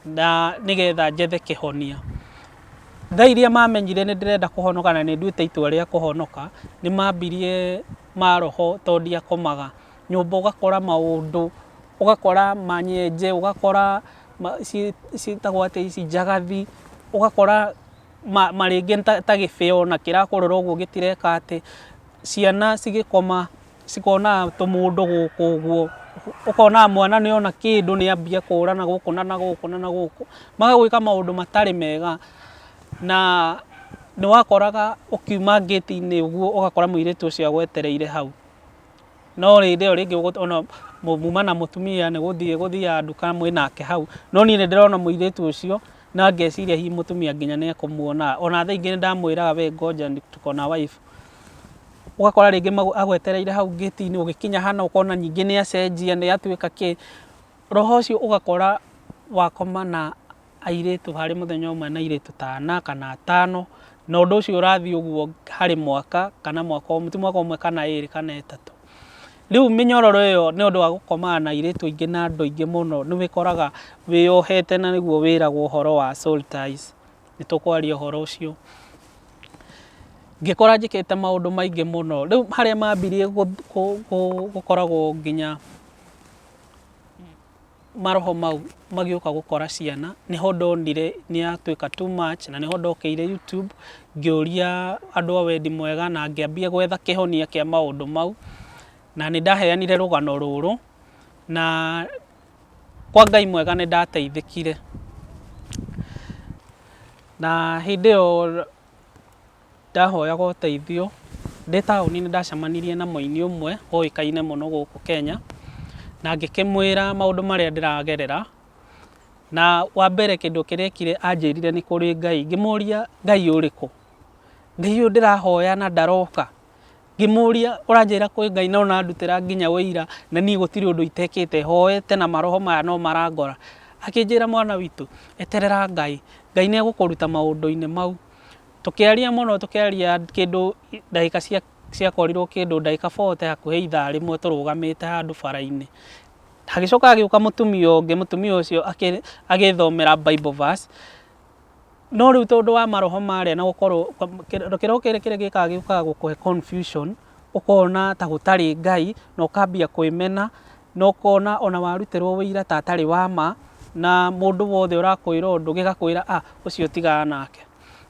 na nĩgetha njethe kĩhonia. Thaa iria mamenyire nĩ ndĩrenda kũhonoka na nĩ nduĩte itua rĩa kũhonoka, nĩ mambirie maroho tondũ ndiakomaga. Nyũmba ũgakora maũndũ, ũgakora manyenje, ũgakora ciĩtagwo atĩa ici njagathi, ũgakora rĩngĩ ta gĩbĩa ona kĩrakũrora ũguo gĩtireka atĩ, ciana cigĩkoma cikonaga tũmũndũ gũkũ ũguo, ũkonaga mwana nĩ ona kĩndũ nĩ ambia kũra na gũkũ na na gũkũ na na gũkũ, magagwĩka maũndũ matarĩ mega na Nĩ wakoraga ũkiuma ngĩti-inĩ ũguo ũgakora mũirĩtu ũcio agwetereire hau. No hĩndĩ ĩyo rĩngĩ ona muma na mũtumia nĩ gũthiĩ gũthiaga nduka mwĩ nake hau, no niĩ nĩ ndĩrona mũirĩtu ũcio na ngeciria hihi mũtumia nginya nĩ ekũmuona. Ona thaa ingĩ nĩ ndamwĩraga we ngoja tuko na wife. Ũgakora rĩngĩ agwetereire hau ngĩti-inĩ ũgĩkinya hana ũkona ningĩ nĩ acenjia nĩ atuĩka kĩ. Roho ũcio ũgakora wakoma na airĩtu harĩ mũthenya ũmwe na airĩtu ta ana kana atano, na ũndũ ũcio ũrathiĩ ũguo harĩ mwaka kana mwaka ũmwe, ti mwaka ũmwe kana ĩrĩ kana ĩtatũ. Rĩu mĩnyororo ĩyo nĩ ũndũ wa gũkomaga na airĩtu aingĩ na andũ aingĩ mũno, nĩ wĩkoraga wĩyohete na nĩguo wĩragwo ũhoro wa soul ties, nĩ tũkwaria ũhoro ũcio. Ngĩkora njĩkĩte maũndũ maingĩ mũno, rĩu harĩa mambirie gũkoragwo nginya maroho mau magĩũka gũkora ciana, nĩho ndonire nĩ yatuĩka too much na nĩho ndokĩire YouTube ngĩũria andũ a wendi mwega na ngĩambia gwetha kĩhonia kĩa maũndũ mau, na nĩ ndaheanire rũgano rũrũ na kwa Ngai mwega nĩ ndateithĩkire. Na hĩndĩ ĩyo Ndahoyaga ũteithio, ndĩ taũni nĩ ndacemanirie na mũini ũmwe ũĩkaine mũno gũkũ Kenya, na ngĩkĩmwĩra maũndũ marĩa ndĩragerera, na wa mbere kĩndũ kĩrĩa ekire anjĩrire nĩ kũrĩ Ngai, ngĩmũria Ngai ũrĩkũ? Ngai ũyũ ndĩrahoya na ndaroka, ngĩmũria ũranjĩra kwĩ Ngai na ũrandutĩra nginya ũira na niĩ gũtirĩ ũndũ itekĩte, hoete na maroho maya no marangora. Akĩnjĩra mwana witũ, eterera Ngai, Ngai nĩ egũkũruta maũndũ-inĩ mau. Tũkĩaria mũno tũkĩaria kĩndũ ndagĩka ciakorirwo kĩndũ ndagĩka 40 hakuhĩ ithaa rĩmwe tũrũgamĩte handũ bara-inĩ. Hagĩcoka hagĩũka mũtumia ũngĩ, mũtumia ũcio agĩthomera Bible verse, no rĩu tondũ wa maroho marĩa na gũkorwo kĩroho kĩrĩa kĩrĩa gĩũkaga gĩũkaga gũkũhe confusion, ũkona ta gũtarĩ Ngai na ũkambia kwĩmena na ũkona ona warutĩrwo ũira ta atarĩ wa ma, na mũndũ wothe ũrakwĩra ũndũ gĩgakwĩra ah ũcio tigana nake.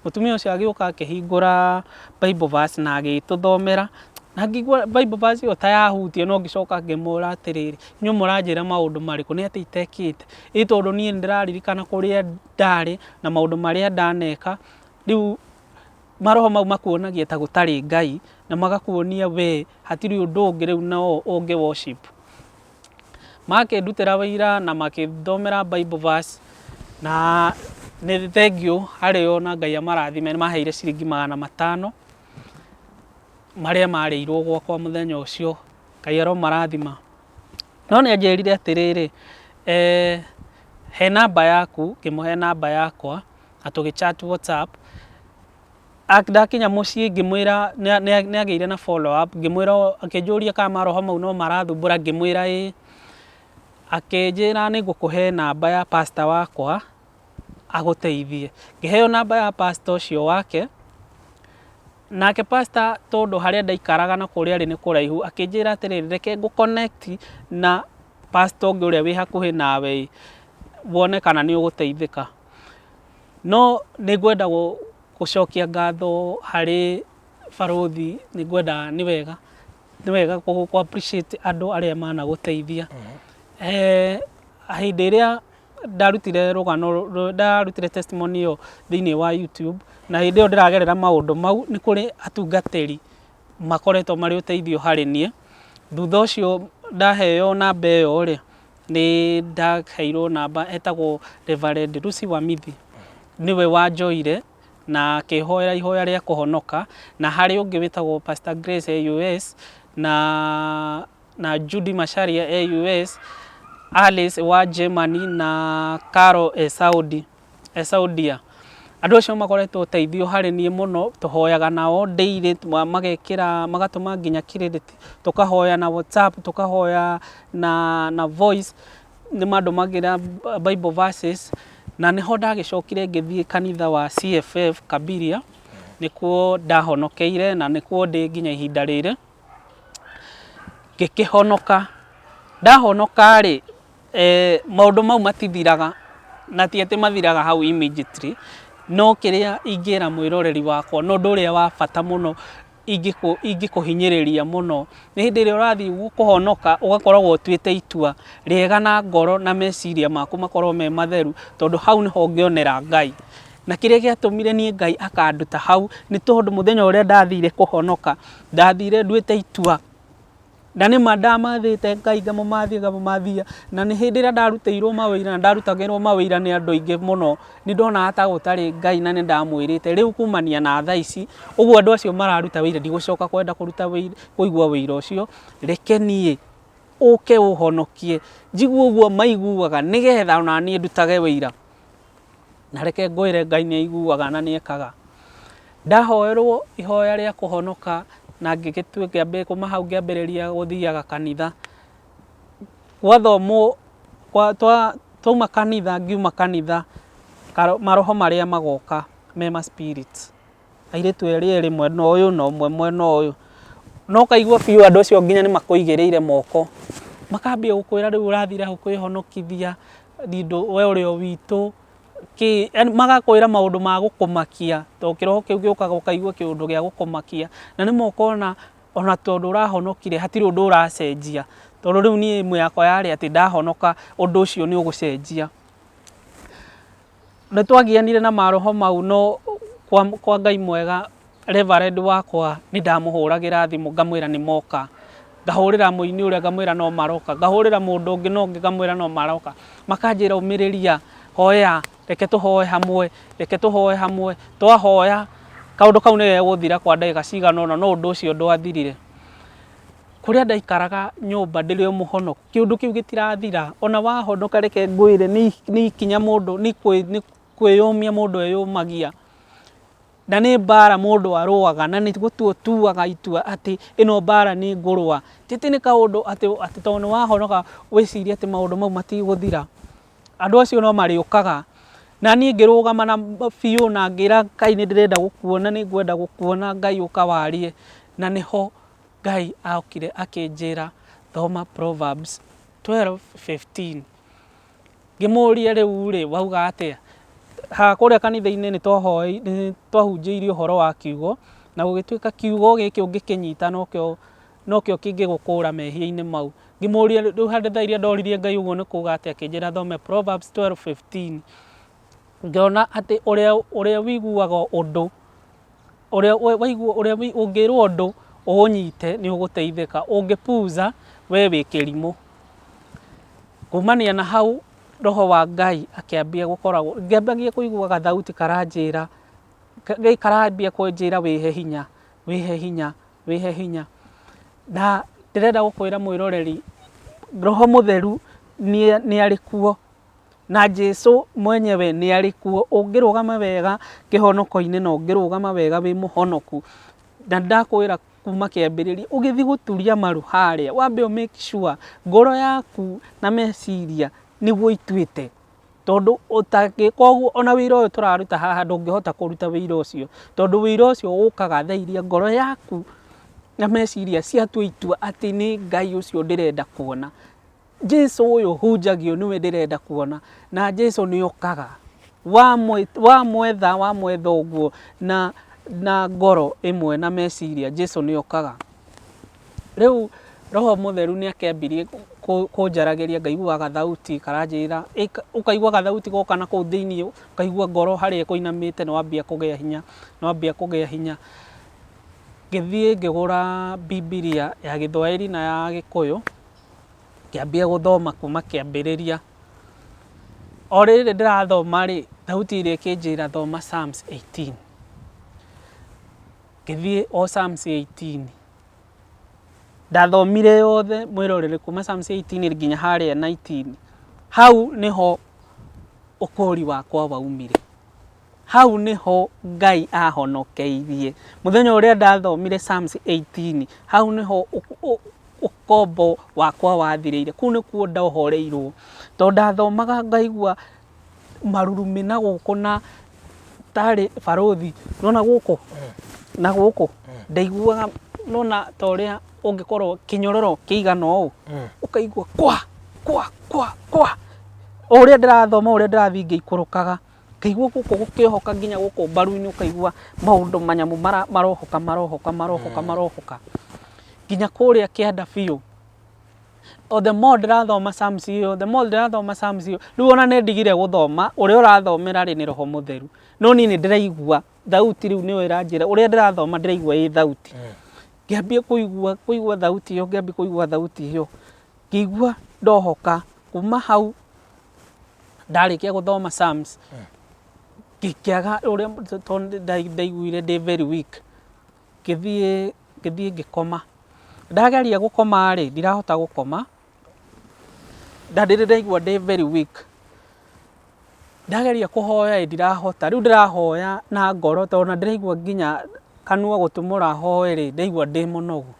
Mũtumia ũcio agĩũka akĩhingũra Bible verse na agĩtũthomera, na ngĩigua Bible verse ĩyo ta yahutia no ngĩcoka ngĩmũra atĩrĩrĩ, inyuĩ mũranjĩra maũndũ marĩkũ, nĩ atĩa itekĩte? Ĩ tondũ niĩ nĩ ndĩraririkana kũrĩa ndarĩ na maũndũ marĩa ndaneka, rĩu maroho mau makuonagia ta gũtarĩ Ngai na magakuonia we hatirĩ ũndũ ũngĩ rĩu no ũngĩ worship. Makĩndutĩra wĩira na makĩthomera Bible verse na nĩ thengiũ harĩ o na Ngai amarathime nĩ maheire ciringi 500 marĩa marĩirwo gwakwa mũthenya ũcio. Ngai aromarathima. No nĩ anjĩrire atĩrĩrĩ, he namba yaku, ngĩmũhe namba yakwa na tũgĩ chat WhatsApp. Ndakinya mũciĩ ngĩmwĩra nĩ agĩire na follow up, ngĩmwĩra akĩnjũria kana maroho mau no marathumbũra, ngĩmwĩra ĩĩ. Akĩnjĩra nĩ ngũkũhe namba ya pastor wakwa agũteithie. Ngĩheo namba ya pastor ũcio wake, nake pastor tondũ harĩa ndaikaraga na kũrĩa arĩ nĩ kũraihu, akĩnjĩra atĩrĩrĩ, reke ngũ connect na pastor ũngĩ ũrĩa wĩ hakuhĩ nawe ĩ, wone kana nĩ ũgũteithĩka. No nĩ ngwenda gũcokia ngatho harĩ barũthi, nĩ ngwenda nĩ wega, nĩ wega kũ appreciate andũ arĩa managũteithia. Hĩndĩ ĩrĩa ndarutire rũgano, ndarutire testimony ĩyo thĩiniĩ wa YouTube, na hĩndĩ ĩyo ndĩragerera maũndũ mau, nĩ kũrĩ atungatĩri makoretwo marĩ ũteithio harĩ niĩ. Thutha ũcio ndaheo namba ĩyo rĩ, Nĩ ndaheirwo namba etagwo Reverend Lucy Wamithi, nĩwe wanjoire na akĩhoera ihoya rĩa kũhonoka, na harĩ ũngĩ wĩtagwo Pastor Grace e US na Judy Macharia e US, Alice wa Germany na Carol e Saudi. Saudia. Andũ acio makoretwo ũteithio harĩ niĩ mũno, tũhoyaga nao daily, magekĩra, magatũma nginya credit, tũkahoya na WhatsApp, tũkahoya na voice, nĩ mandũmagĩra Bible verses, na nĩho ndagĩcokire ngĩthiĩ kanitha wa CFF Kabiria, nĩkuo ndahonokeire na nĩkuo ndĩ nginya ihinda rĩrĩ, ngĩkĩhonoka. Ndahonoka rĩ, Maũndũ mau matithiraga, na ti atĩ mathiraga hau immediately, no kĩrĩa ingĩra mwĩroreri wakwa na ũndũ ũrĩa wa bata mũno ingĩkũhinyĩrĩria mũno, nĩ hĩndĩ ĩrĩa ũrathiĩ kũhonoka ũgakoragwo ũtuĩte itua rĩega na ngoro na meciria maku makorwo me matheru, tondũ hau nĩho ũngĩonera Ngai. Na kĩrĩa gĩatũmire niĩ Ngai akanduta hau nĩ tondũ mũthenya ũrĩa ndathire kũhonoka, ndathire nduĩte itua na nĩ ma ndamathĩte Ngai ngamũmathia ngamũmathia, na nĩ hĩndĩ ĩrĩa ndarutĩirwo mawĩira na ndarutagĩrwo mawĩira nĩ andũ aingĩ mũno, nĩ ndonaga ta gũtarĩ Ngai na nĩ ndamwĩrĩte rĩu kumania na thaa ici, ũguo andũ acio mararuta wĩira ndigũcoka kwenda kũruta wĩira, kũigua wĩira ũcio, reke niĩ ũke ũhonokie, njigue ũguo maiguaga nĩgetha ona niĩ ndutage wĩira. Na reke ngwĩre Ngai nĩ aiguaga na nĩ ekaga. Ndahoerwo ihoya rĩa kũhonoka na ngĩgĩtuĩka kuma hau ngĩambĩrĩria gũthiaga kanitha. Gwathomwo, twauma kanitha, ngiuma kanitha, maroho marĩa magoka me ma spirit. Airĩtu erĩ erĩ mwena ũyũ na ũmwe mwena ũyũ. Na ũkaigua biũ andũ acio nginya nĩ makũigĩrĩire moko. Makambia gũkwĩra rĩu ũrathire hau kwĩhonokithia, we ũrĩ o witũ, kĩ, yaani magakwĩra maũndũ ma gũkũmakia, tondũ kĩroho kĩu gĩũkaga ũkaigua kĩũndũ gĩa gũkũmakia. Na rĩmwe ũkona ona tondũ ũrahonokire hatirĩ ũndũ ũracenjia. Tondũ rĩu niĩ aim yakwa yarĩ atĩ ndahonoka ũndũ ũcio nĩ ũgũcenjia. Nĩ twagianire na maroho mau no kwa, kwa Ngai mwega reverend wakwa nĩ ndamũhũragĩra thimũ ngamwĩra nĩ moka. Ngahũrĩra mũini ũrĩa ngamwĩra no maroka, ngahũrĩra mũndũ ũngĩ na ũngĩ ngamwĩra no maroka. Makanjĩra ũmĩrĩria, hoya, reke tũhoe hamwe, reke tũhoe hamwe. Twahoya kaũndũ kau nĩ gegũthira kwa ndagĩka cigana ũna no ũndũ ũcio ndwathirire. Kũrĩa ndaikaraga nyũmba ndĩrĩ o mũhonoku, kĩũndũ kĩu gĩtirathira, ona wahonoka reke ngwĩre nĩ ikinya mũndũ, nĩ kwĩyũmia mũndũ eyũmagia, na nĩ mbara mũndũ arũaga, na nĩ gũtua ũtuaga itua atĩ ĩno mbara nĩ ngũrũa, ti atĩ nĩ kaũndũ atĩ tondũ nĩ wahonoka wĩcirie atĩ maũndũ mau matigũthira, andũ acio no marĩũkaga, na niĩ ngĩrũgama na biũ na ngĩra Ngai nĩ ndĩrenda gũkuona, nĩ ngwenda gũkuona Ngai ũka warie, na nĩho Ngai okire akĩnjĩra thoma Proverbs 12:15. Ngĩmũria rĩu rĩ wauga atĩa? Haha kũrĩa kanitha-inĩ nĩ twahunjĩirio ũhoro wa kiugo na gũgĩtuĩka kiugo gĩkĩ ũngĩkĩnyita nokĩo nokĩo kĩngĩgũkũra mehia-inĩ mau. Ngĩmũria rĩu handũ thaa iria ndoririe Ngai ũguo nĩ kuga atĩa akĩnjĩra thome Proverbs 12:15. Ngĩona atĩ ũrĩa ũrĩa ũiguaga ũndũ Ũrĩa waigua ũrĩa ũngĩrwo ũndũ ũũnyite nĩ ũgũteithĩka, ũngĩpuuza we wĩ kĩrimũ. Kumania na hau roho wa Ngai akĩambia gũkoragwo, ngĩambagia kũigua gathauti karanjĩra, karambia kũnjĩra wĩhe hinya, wĩhe hinya, wĩhe hinya. Na ndĩrenda gũkwĩra mwĩroreri, roho mũtheru nĩ arĩ kuo. Na Jesu mwenyewe nĩ arĩ kuo. Ũngĩrũgama wega kĩhonoko-inĩ na ũngĩrũgama wega wĩ mũhonoku, na ndakwĩra kuma kĩambĩrĩria, ũgĩthiĩ gũturia maru harĩa, wambe ũ make sure ngoro yaku na meciria nĩguo ituĩte. Tondũ ũtangĩka ũguo ona wĩra ũyũ tũraruta haha ndũngĩhota kũruta wĩra ũcio. Tondũ wĩra ũcio ũkaga thaa iria ngoro yaku na meciria ciatua itua atĩ nĩ Ngai ũcio ndĩrenda kuona. Jesu ũyũ hunjagio nĩwe ndĩrenda kuona na Jesu nĩ okaga wamwetha wamwetha ũguo na na ngoro ĩmwe na meciria Jesu nĩ okaga. Rĩu roho mũtheru nĩ akĩambirie kũnjaragĩria ngaiguaga gathauti karanjĩra ũkaigua gathauti goka na kũu thĩiniĩ ũkaigua ngoro harĩa ĩkũinamĩte nĩ wambia kũgĩa hinya, nĩ wambia kũgĩa hinya. Ngĩthiĩ ngĩgũra Bibilia ya gĩthwaĩri na ya gĩkũyũ. Ngĩambia gũthoma kuma kĩambĩrĩria. O rĩrĩ ndĩrathoma rĩ, thauti ĩrĩa ĩkĩnjĩra thoma Psalms 18. Ngĩthiĩ o Psalms 18. Ndathomire yothe mwĩrorere kuma Psalms 18 nginya harĩa 19. Hau nĩho ũkũri wakwa waumire. Hau nĩho Ngai ahonokeirie. Mũthenya ũrĩa ndathomire Psalms 18, hau nĩho ũkombo wakwa wathirĩire. Kũu nĩkuo ndohoreirwo. Tondũ ndathomaga ngaigua marurumĩ na gũkũ na tarĩ barũthi. Nĩwona gũkũ na gũkũ, ndaiguaga nĩwona ta ũrĩa ũngĩkorwo kĩnyororo kĩigana ũũ, ũkaigua kwa kwa kwa kwa. O ũrĩa ndĩrathoma o ũrĩa ndĩrathiĩ ngĩikũrũkaga. Ngaigua gũkũ gũkĩohoka nginya gũkũ mbaru-inĩ ũkaigua maũndũ manyamũ marohoka marohoka marohoka marohoka nginya kũrĩa kĩanda biũ. O the more ndĩrathoma Psalms ĩyo, the more ndĩrathoma Psalms ĩyo, rĩu ona nĩ ndigire gũthoma, ũrĩa ũrathomera rĩ nĩ Roho Mũtheru. No niĩ nĩ ndĩraigua thauti rĩu nĩyo ĩranjĩra, ũrĩa ndĩrathoma ndĩraigua ĩ thauti. Ngĩambia kũigua kũigua thauti ĩyo, ngĩambia kũigua thauti ĩyo, ngĩigua ndohoka. Kuma hau ndarĩkia gũthoma Psalms, ngĩkĩaga ũrĩa tondũ ndaiguire ndĩ very weak, ngĩthiĩ ngĩthiĩ ngĩkoma. Ndageria gũkoma rĩ, ndirahota gũkoma, na ndĩrĩ ndaigua ndĩ very weak. Ndageria kũhoya ĩ ndirahota, rĩu ndĩrahoya na ngoro tondũ ona ndĩraigua nginya kanua gũtumũra hoe rĩ, ndĩraigua ndĩ mũnogu.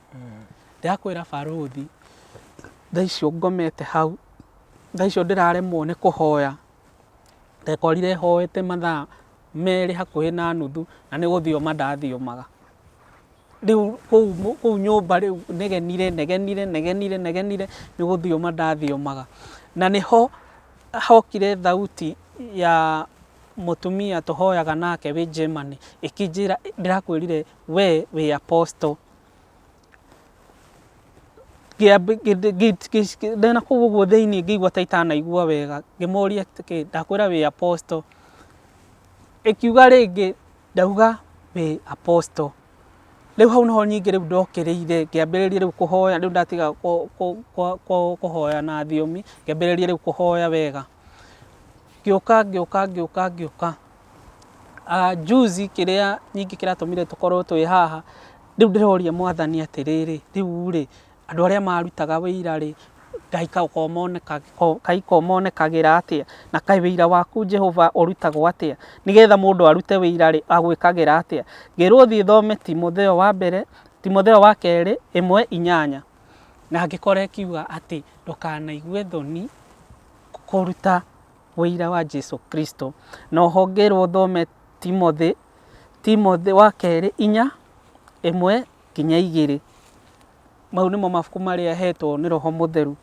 Ndĩrakwĩra barũthi, thaa icio ngomete hau, thaa icio ndĩraremwo nĩ kũhoya, ndekorire hoete mathaa 2 hakuhĩ na nuthu na nĩ gũthioma ndathiomaga. Rĩu kũu kũu nyũmba rĩu negenire negenire negenire negenire nĩ gũthioma ndathiomaga. Na nĩho hokire thauti ya mũtumia tũhoyaga nake wĩ Germany ĩkĩnjĩra ndĩrakwĩrire we wĩ apostle. Ndĩna kũu ũguo thĩiniĩ ngĩigua ta itanaigua wega, ngĩmũria ndakwĩra wĩ apostle. Ĩkiuga rĩngĩ Ndauga wĩ apostle. Rĩu hau nĩho ningĩ rĩu ndokĩrĩire ngĩambĩrĩria rĩu kũhoya rĩu ndatiga kũhoya na thiomi, ngĩambĩrĩria rĩu kũhoya wega. Ngĩũka ngĩũka ngĩũka ngĩũka, juzi kĩrĩa ningĩ kĩratũmire tũkorwo twĩ haha, rĩu ndĩroria mwathani atĩrĩrĩ, rĩu rĩ, Andũ arĩa marutaga ũira-rĩ, Ngai kaĩ ko monekagĩra atĩa? Na kaĩ ũira waku Jehova ũrutagwo atĩa? Nĩgetha mũndũ arute ũira-rĩ, agwĩkagĩra atĩa? Ngĩrwo thiĩ thome Timotheo wa mbere, Timotheo wa kerĩ 1:8, na ngĩkora ĩkiuga atĩ ndũkanaigue thoni kũruta ũira wa Jesu Kristo. Na oho ngĩrwo thome Timothy, Timothy wa kerĩ 4:1-2. Mau nĩmo mabuku marĩa hetwo nĩ Roho Mũtheru.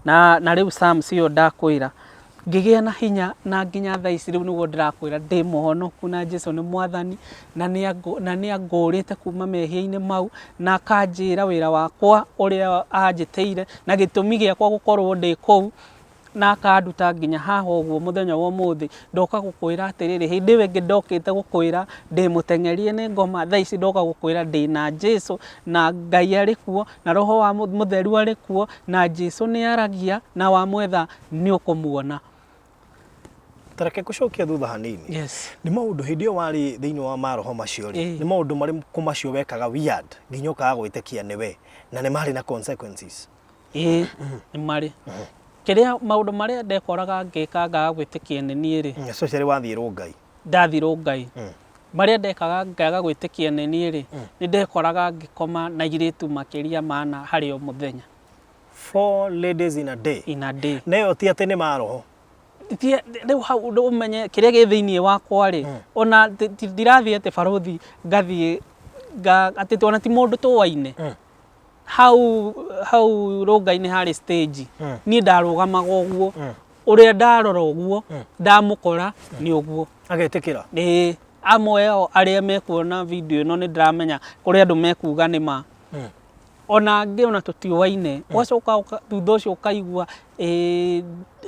Na, na rĩu Psalms ĩyo ndakwĩra, ngĩgĩa na hinya na nginya thaa ici rĩu nĩguo ndĩrakwĩra ndĩ mũhonoku na Jesu nĩ mwathani na nĩ angũrĩte kuma mehia-inĩ mau na akanjĩra wĩra wakwa ũrĩa anjĩtĩire na gĩtũmi gĩakwa gũkorwo ndĩ kũu na akanduta nginya haha ũguo mũthenya wa ũmũthĩ, ndoka gũkwĩra atĩrĩrĩ, hĩndĩ ĩyo ĩngĩ ndokĩte gũkwĩra ndĩ mũteng'erie nĩ ngoma, thaa ici ndoka gũkwĩra ndĩ na Jesu, na Ngai arĩ kuo, na Roho wa Mũtheru arĩ kuo, na Jesu nĩ aragia, na wamwetha nĩ ũkũmuona. Ta reke ngũcokie thutha hanini. Yes. Nĩ maũndũ hĩndĩ ĩyo warĩ thĩinĩ wa maroho macio rĩ, Ĩĩ. nĩ maũndũ marĩkũ macio wekaga weird nginya ũkaga gwĩtĩkia nĩwe na nĩ marĩ na consequences? Ĩĩ nĩ marĩ. Kĩrĩa maũndũ marĩa ndekoraga ngĩka ngaga gwĩtĩkia nĩ niĩ rĩ. Especially wathiĩ Rongai. Ndathiĩ Rongai. Marĩa ndekaga ngaga gwĩtĩkia nĩ niĩ rĩ, nĩ ndekoraga ngĩkoma na airĩtu makĩria ma ana harĩ o mũthenya. Four ladies in a day. In a day. Na ĩyo ti atĩ nĩ maroho. Rĩu hau ũmenye kĩrĩa gĩ thĩiniĩ wakwa rĩ, ona ndirathiĩ atĩ barũthi ngathiĩ atĩ ona ti mũndũ tũaine. Hau hau rũnga-inĩ harĩ stage niĩ ndarũgamaga ũguo ũrĩa ndarora ũguo ndamũkora nĩ ũguo. Agetĩkĩra? Ĩĩ, amwe ao arĩa mekuona video ĩno nĩ ndĩramenya kũrĩ andũ mekuga nĩ ma. Ona angĩ ona tũtiũaine, ũgacoka thutha ũcio ũkaigua ĩĩ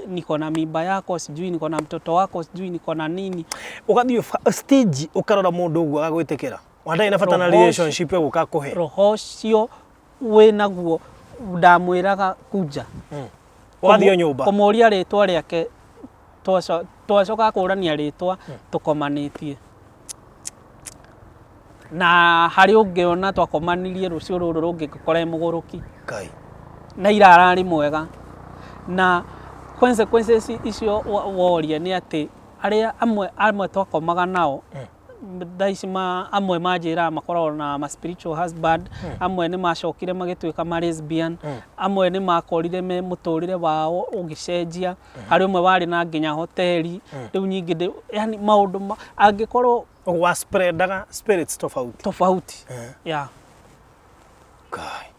niko na mimba yako sijui niko na mtoto wako sijui niko na nini. Ũgathiĩ stage ũkarora mũndũ ũguo agagwĩtĩkĩra? Ona ndarĩ na bata na Roho ũcio- relationship ĩgũka kũhe. Roho ũcio wĩ naguo ndamwĩraga kunja. Ũgathiĩ o nyũmba. Kũmũria rĩtwa rĩake twacoka kũrania rĩtwa tũkomanĩtie. Na harĩ ũngĩ ona twakomanirie rũciũ rũrũ rũngĩ ngĩkora e mũgũrũki. Ngai. Na ira ararĩ mwega. Na consequences icio woria nĩ atĩ arĩa amwe amwe twakomaga nao thaa ici ma, amwe manjĩraga makoragwo na ma spiritual husband amwe nĩ macokire magĩtuĩka ma lesbian amwe nĩ makorire me mũtũrĩre wao ũgĩcenjia harĩ ũmwe warĩ na nginya hoteli rĩu nyingĩ ndĩ- yani maũndũ ma, angĩkorwo Ũguo wa spreadaga spirits tofauti. tofauti yeah. Ngai.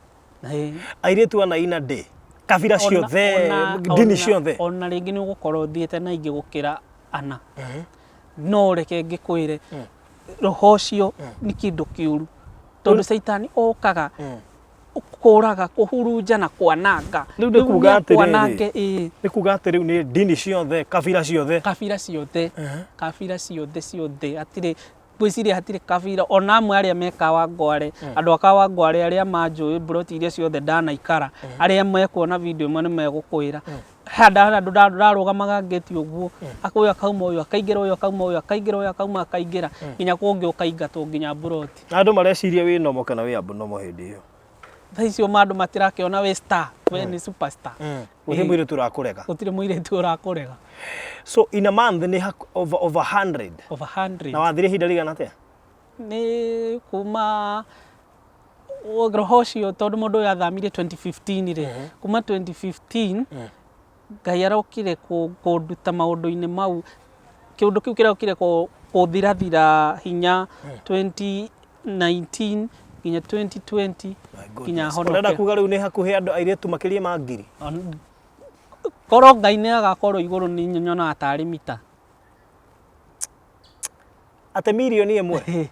Ĩĩ. Airĩtu ana ina ndĩ kabira ciothe ndini ciothe. Ona rĩngĩ nĩ ũgũkorwo ũthiĩte na ingĩ gũkĩra ana. No reke ngĩkwĩre roho ũcio nĩ kĩndũ kĩũru tondũ caitani okaga. Kũraga, kũhurunja na kwananga. Rĩu nĩ kuga atĩrĩrĩ. Kwanange, ĩĩ. Nĩ kuga atĩ rĩu nĩ ndini ciothe, kabira ciothe. Kabira ciothe, kabira ciothe ciothe, hatirĩ, ngwĩciria hatirĩ kabira, ona amwe arĩa me Kawangware, andũ a Kawangware arĩa manjũĩ mburoti iria ciothe ndanaikara, arĩa mekuona video ĩmwe nĩ megũkwĩra. He handũ ndarũgamaga ngĩti ũguo, ũyũ akauma ũyũ akaingĩra, ũyũ akauma ũyũ akaingĩra, ũyũ akauma akaingĩra, nginya kũngĩ ũkaingatwo nginya mburoti. Na andũ mareciria wĩ normal kana wĩ abnormal hĩndĩ ĩyo? Thaa icio ma andũ matirakĩona wĩ star, we nĩ superstar. Gũtirĩ mũirĩtu ũrakũrega. Gũtirĩ mũirĩtu ũrakũrega. So in a month nĩ over 100. Over 100. Na wathire ihinda rĩigana atĩa? Nĩ kuma roho ũcio tondũ mũndũ ũyũ athamire 2015 rĩ, kuma 2015 Ngai arokire kũnduta maũndũ-inĩ mau, kĩũndũ kĩu kĩrokire kũthirathira hinya 2019 nginya 2020 nginya honoke. Ũrenda kuga rĩu nĩ hakuhĩ andũ airĩtu makĩria ma ngiri? Korwo Ngai nĩ agakorwo igũrũ nĩ nyonaga tarĩ mita. Atĩ mirioni ĩmwe?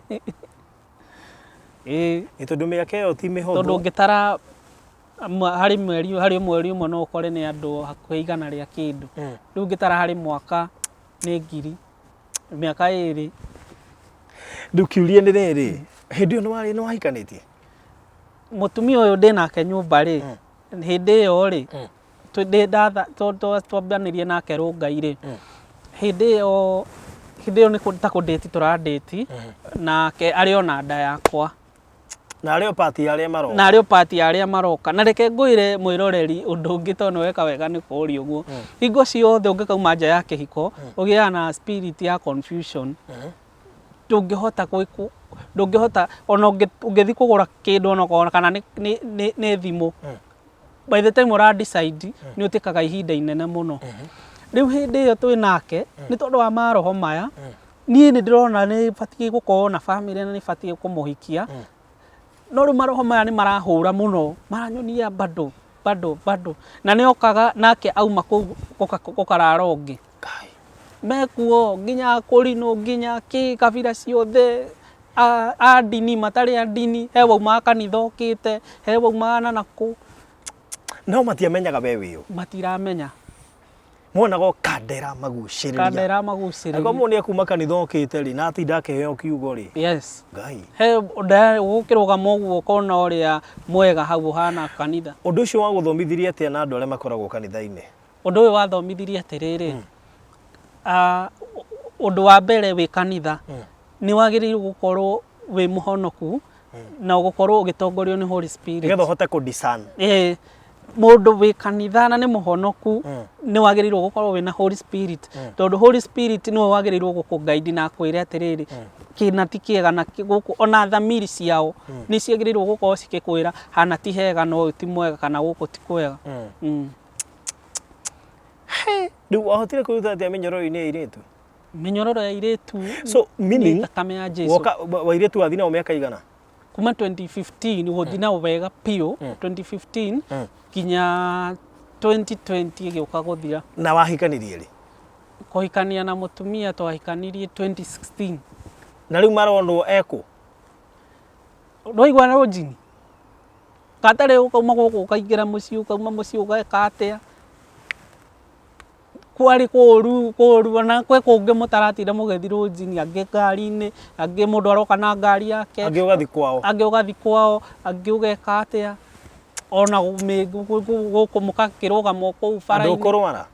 Ĩĩ. Ĩ tondũ mĩaka ĩyo ti mĩhũthũ. Tondũ ũngĩtara harĩ mweri harĩ mweri ũmwe no ũkore nĩ andũ hakuhĩ igana rĩa kĩndũ. Rĩu ũngĩtara harĩ mwaka nĩ ngiri, mĩaka ĩrĩ. Rĩu kĩũria nĩ rĩrĩ, hĩndĩ ĩyo nĩwarĩ nĩwahikanĩtie? Mũtumia ũyũ ndĩ nake nyũmba rĩ, hĩndĩ ĩyo rĩ, twambanĩrie nake rũngai rĩ, hĩndĩ ĩyo hĩndĩ ĩyo nĩ ta kũndĩti tũrandĩti, nake arĩ ona nda yakwa. Na arĩ o part ya arĩa maroka. Na arĩ o part ya arĩa maroka. Na reke ngwĩre mwĩroreri ũndũ ũngĩ tondũ nĩ weka wega nĩ kũũria ũguo. Hingo ciothe ũngĩkauma nja ya kĩhiko, ũgĩaga na spirit ya confusion. Ndũngĩhota ndũngĩhota ona ũngĩthiĩ kũgũra kĩndũ ona kana nĩ thimũ, by the time ũra decide nĩ ũtĩkaga ihinda inene mũno. Rĩu hĩndĩ ĩyo twĩ nake, nĩ tondũ wa maroho maya, niĩ nĩ ndĩrona nĩ batiĩ gũkorwo na bamĩrĩ na nĩ batiĩ kũmũhikia, no rĩu maroho maya nĩ marahũra mũno, maranyonia bado bado bado, na nĩ okaga nake auma kũu gũkarara ũngĩ. Mekuo nginya kũrinũ nginya kĩ kabira ciothe, a ndini matarĩ a ndini, he waumaga kanitha okĩte, he waumaga na nakũ. No matiamenyaga we wĩ ũ? Matiramenya. Monaga o kandera magucĩrĩria. Kandera magucĩrĩria. Angĩkorwo mũndũ nĩ ekuma kanitha okĩte rĩ, na atinda akĩheo kiugo rĩ. Yes. Ngai. He ũgũkĩrũgama ũguo ũkona ũrĩa mwega hau ũhana kanitha. Ũndũ ũcio wagũthomithirie atĩa na andũ arĩa makoragwo kanitha-inĩ? Ũndũ ũyũ wathomithirie atĩrĩrĩ, ũndũ wa mbere wĩ kanitha, nĩ wagĩrĩirwo gũkorwo wĩ mũhonoku na gũkorwo ũgĩtongorio nĩ Holy Spirit. Nĩgetha ũhote kũ discern. Ĩĩ, mũndũ wĩ kanitha na nĩ mũhonoku nĩ wagĩrĩirwo gũkorwo wĩna Holy Spirit, tondũ Holy Spirit nĩwe wagĩrĩirwo gũkũ guide na akwĩre atĩrĩrĩ, kĩna ti kĩega na gũkũ, ona thamiri ciao nĩ ciagĩrĩirwo gũkorwo cikĩkwĩra hana ti hega na ũyũ ti mwega kana gũkũ ti kwega. Rĩu wahotire kwĩruta atĩa mĩnyororo-inĩ ya airĩtu? Mĩnyororo ya airĩtu So, meaning, nĩ thakame ya Jesu. Woka airĩtu wathiĩ nao mĩaka igana? Kuma 2015 gũthiĩ nao wega biũ, 2015 nginya 2020 ĩgĩũka gũthira. Na wahikanirie rĩ? Kũhikania na mũtumia twahikanirie 2016. Na rĩu maronwo ekũ? Ndwaigua rũnjini? Gatarĩ ũkauma gũkũ ũkaingĩra mũciĩ, ũkauma mũciĩ ũgeka atĩa? Kwarĩ kũru kũru, ona gwĩ kũngĩ mũtaratinda mũgĩthiĩ rũnjini, angĩ ngari-inĩ, angĩ mũndũ aroka na ngari yake. Angĩ ũgathiĩ kwao. Angĩ ũgathiĩ kwao, angĩ ũgeka atĩa, ona gũkũ mũgakĩrũgama o kũu bara-inĩ. Ndũkũrwara?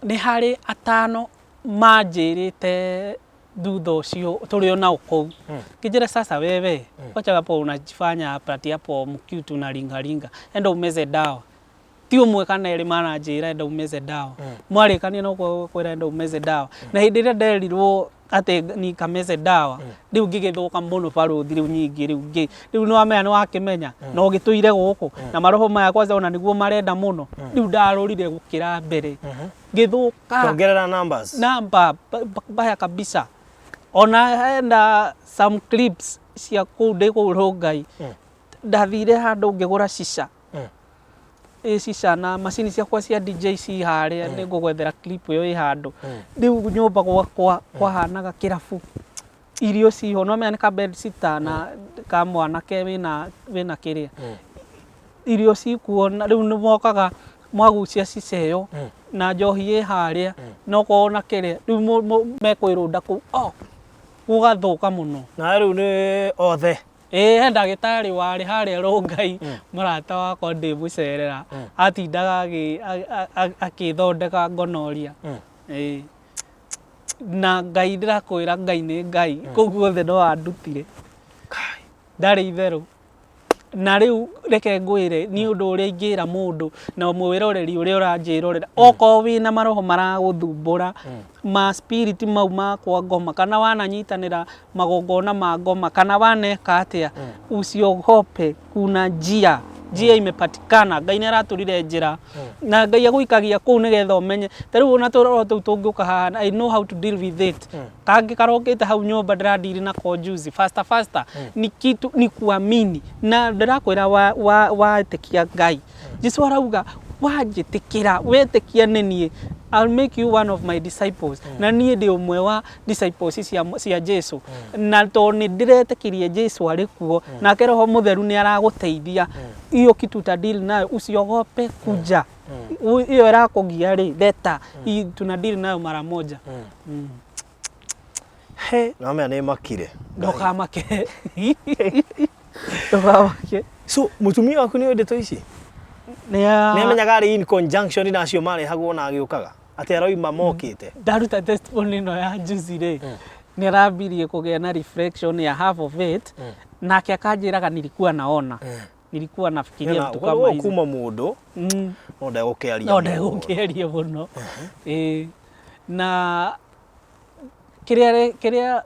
Nĩ harĩ atano manjĩrĩte thutha ũcio tũrĩ o nao kũu. Ngĩnjĩra sasa wewe, wacha hapo unajifanya ati hapo mcute unaringaringa, enda umeze dawa. Ti ũmwe kana erĩ mananjĩra enda umeze dawa. Mwarĩkania no kwĩra enda umeze dawa. Na hĩndĩ ĩrĩa nderirwo atĩ nikameze dawa, rĩu ngĩgĩthũka mũno barũthi rĩu nyingĩ rĩu ngĩ rĩu nĩwamenya nĩwakĩmenya na ũgĩtũire gũkũ na maroho maya kwanza ona nĩguo marenda mũno, rĩu ndarũrire gũkĩra mbere. Ngĩthũka. Ongerera numbers. Namba mbaya kabisa. Ona hena some clips cia kũu ndĩ kũu Rongai. Ndathire handũ ngĩgũra shisha. Ĩ shisha na macini ciakwa cia DJ ci harĩa, nĩ ngũgwethera clip ĩyo ĩ handũ. Rĩu nyũmba gwakwa kwahanaga kĩrabu. Irio ciho, no menya nĩ ka bed sitter na ka mwanake wĩna kĩrĩa. Irio cikuo na rĩu nĩ mokaga mwagucia ciceo na njohi ĩ harĩa na okorwo na kĩrĩa rĩu mekwĩrũnda kũu oh, gũgathũka mũno. Na rĩu nĩ othe? Ĩĩ he ndagĩtarĩ warĩ harĩa Rongai mũrata wakwa ndĩmũcerera atindaga akĩthondeka ngonoria. Ĩĩ. Na Ngai ndĩrakwĩra Ngai nĩ Ngai kũu guothe no andutire. Ndarĩ itherũ. Na rĩu reke ngwĩre niĩ ũndũ ũrĩa ingĩra mũndũ na mwĩroreri ũrĩa ũranjĩrorera okorwo wĩna maroho maragũthumbũra ma spirit mau ma kwa ngoma kana wananyitanĩra magongona ma ngoma kana waneka atĩa usiogope kuna njia njia imepatikana Ngai nĩ aratũrire njĩra na Ngai agũikagia kũu nĩgetha ũmenye ta rĩu ona tũroho tũu tũngĩũka haha I know how to deal with it kangĩ karokĩte hau nyũmba ndĩradili nako juzi faster faster ni kitu ni kuamini na ndĩrakwĩra wa wetĩkia Ngai Jesu arauga wanjĩtĩkĩra wetĩkia nĩ niĩ I'll make you one of my disciples na niĩ ndĩ ũmwe wa disciples cia Jesu na tondũ nĩ ndĩretĩkirie Jesu arĩ kuo nake Roho Mũtheru nĩ aragũteithia hiyo kitu uta deal nayo usiogope kuja hiyo ĩrakũgia rĩ leta hii tuna deal nayo mara moja. He, no menya nĩ makire. Ndũkamake, ndũkamake. So mũtumia waku nĩ ndeto ici? Nĩ Nĩ amenyaga arĩ in conjunction na acio marehagwo na agĩũkaga atĩ aroima mokĩte? Ndaruta testimony ĩno ya juzi rĩ, nĩ arambirie kũgĩa na reflection ya half of it nake akanjĩraga nilikuwa naona nilikuwa nafikiria vitu kama hizi. Kuma mũndũ no ndegũkĩaria. No ndegũkĩaria mũno. Ĩĩ na kĩrĩa kĩrĩa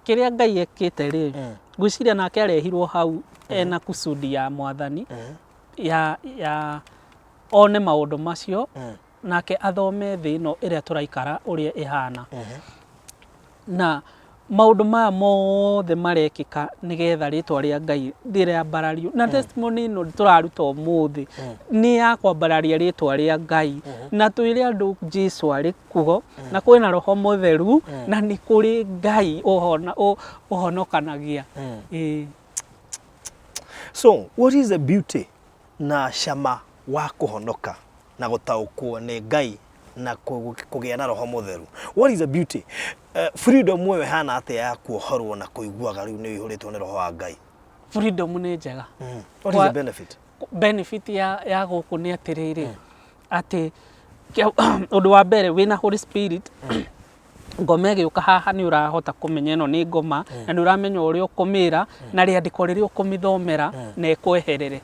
kĩrĩa Ngai ekĩte rĩ, ngwĩciria nake arehirwo hau ena kusudi ya mwathani ya one maũndũ macio nake athome thĩ ĩno ĩrĩa tũraikara ũrĩa ĩhana. Na maũndũ maya mothe marekĩka nĩgetha rĩtwa rĩa Ngai rĩambarario. Na testimony ĩno tũraruta ũmũthĩ nĩ ya kwambararia rĩtwa rĩa Ngai na twĩre andũ Jesu arĩ kuo na kwĩna Roho Mũtheru na nĩ kũrĩ Ngai ũhonokanagia. Ĩĩ. So what is the beauty na cama wa kũhonoka na gũtaũkwo nĩ Ngai na kũgĩa na Roho Mũtheru? What is the beauty? Freedom ĩyo ĩhana atĩa ya kuohorwo na kũiguaga rĩu nĩ ũihũrĩtwo nĩ Roho wa Ngai? Freedom nĩ njega. What is the benefit? Benefit ya gũkũ nĩ atĩrĩrĩ, atĩ ũndũ wa mbere wĩna Holy Spirit, ngoma ĩgĩũka haha nĩ ũrahota kũmenya ĩno nĩ ngoma na nĩ ũramenya ũrĩa ũkũmĩra na rĩandĩko rĩrĩa ũkũmĩthomera na ĩkweherere.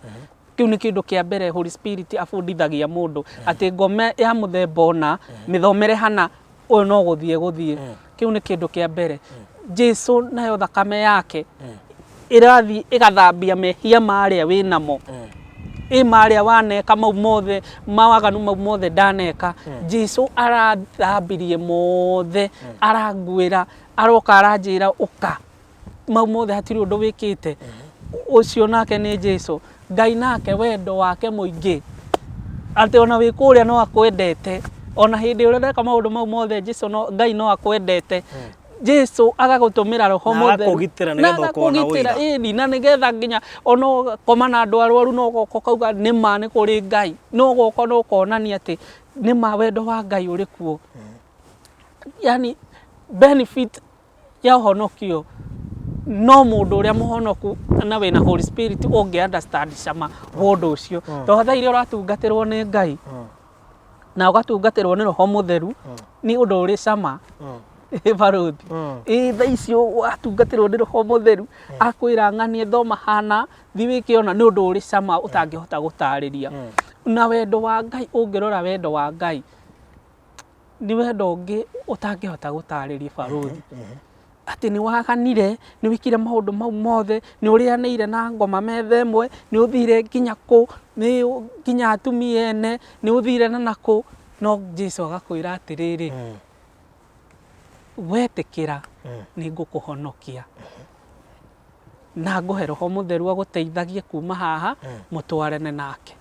Kĩu nĩ kĩndũ kĩa mbere Holy Spirit abundithagia mũndũ atĩ ngoma ya mũthemba ũna mĩthomere hana ũyũ no gũthiĩ gũthiĩ. Kĩu nĩ kĩndũ kĩa mbere. Jesu nayo thakame yake ĩrathiĩ ĩgathambia mehia marĩa wĩnamo ĩ marĩa waneka mau mothe mawaganu mau mothe ndaneka Jesu arathambirie mothe aranguĩra aroka aranjĩra ũka mau mothe hatirĩ ũndũ wĩkĩte ũcio nake nĩ Jesu. Ngai nake wendo wake mũingĩ atĩ ona wĩ kũrĩa no akwendete ona hĩndĩ ĩrĩa ũreka maũndũ mau mothe Jesu no, Ngai no akwendete Jesu agagũtũmĩra roho Na mũtheru agakũgitĩra na nĩgetha ũkona agakũgitĩra ũira. ĩni na nĩgetha nginya ona ũgakoma na andũ arwaru no ũgoka ũkauga nĩma nĩ kũrĩ Ngai no ũgoka na ũkonania atĩ nĩma wendo wa Ngai ũrĩ kuo yani benefit ya ũhonokio no mũndũ ũrĩa mũhonoku na wĩna Holy Spirit ũngĩ understand cama wa ũndũ ũcio tondũ thaa iria ũratungatĩrwo nĩ Ngai na ũgatungatĩrwo nĩ Roho Mũtheru nĩ ũndũ ũrĩ cama barũthi ĩ thaa icio watungatĩrwo nĩ Roho Mũtheru akwĩra ng'anie thoma hana thi wĩke ona nĩ ũndũ ũrĩ cama ũtangĩhota gũtarĩria na wendo wa Ngai ũngĩrora wendo wa Ngai nĩ wendo ũngĩ ũtangĩhota gũtarĩria barũthi atĩ nĩ waganire nĩ wĩkire maũndũ mau mothe nĩ ũrĩanĩire na ngoma metha ĩmwe nĩ ũthire nginya kũ nĩ nginya atumia ene nĩ ũthire na nakũ no Jesu agakwĩra atĩrĩrĩ wetĩkĩra nĩ ngũkũhonokia na ngũhe Roho Mũtheru agũteithagie kuma haha mũtwarane nake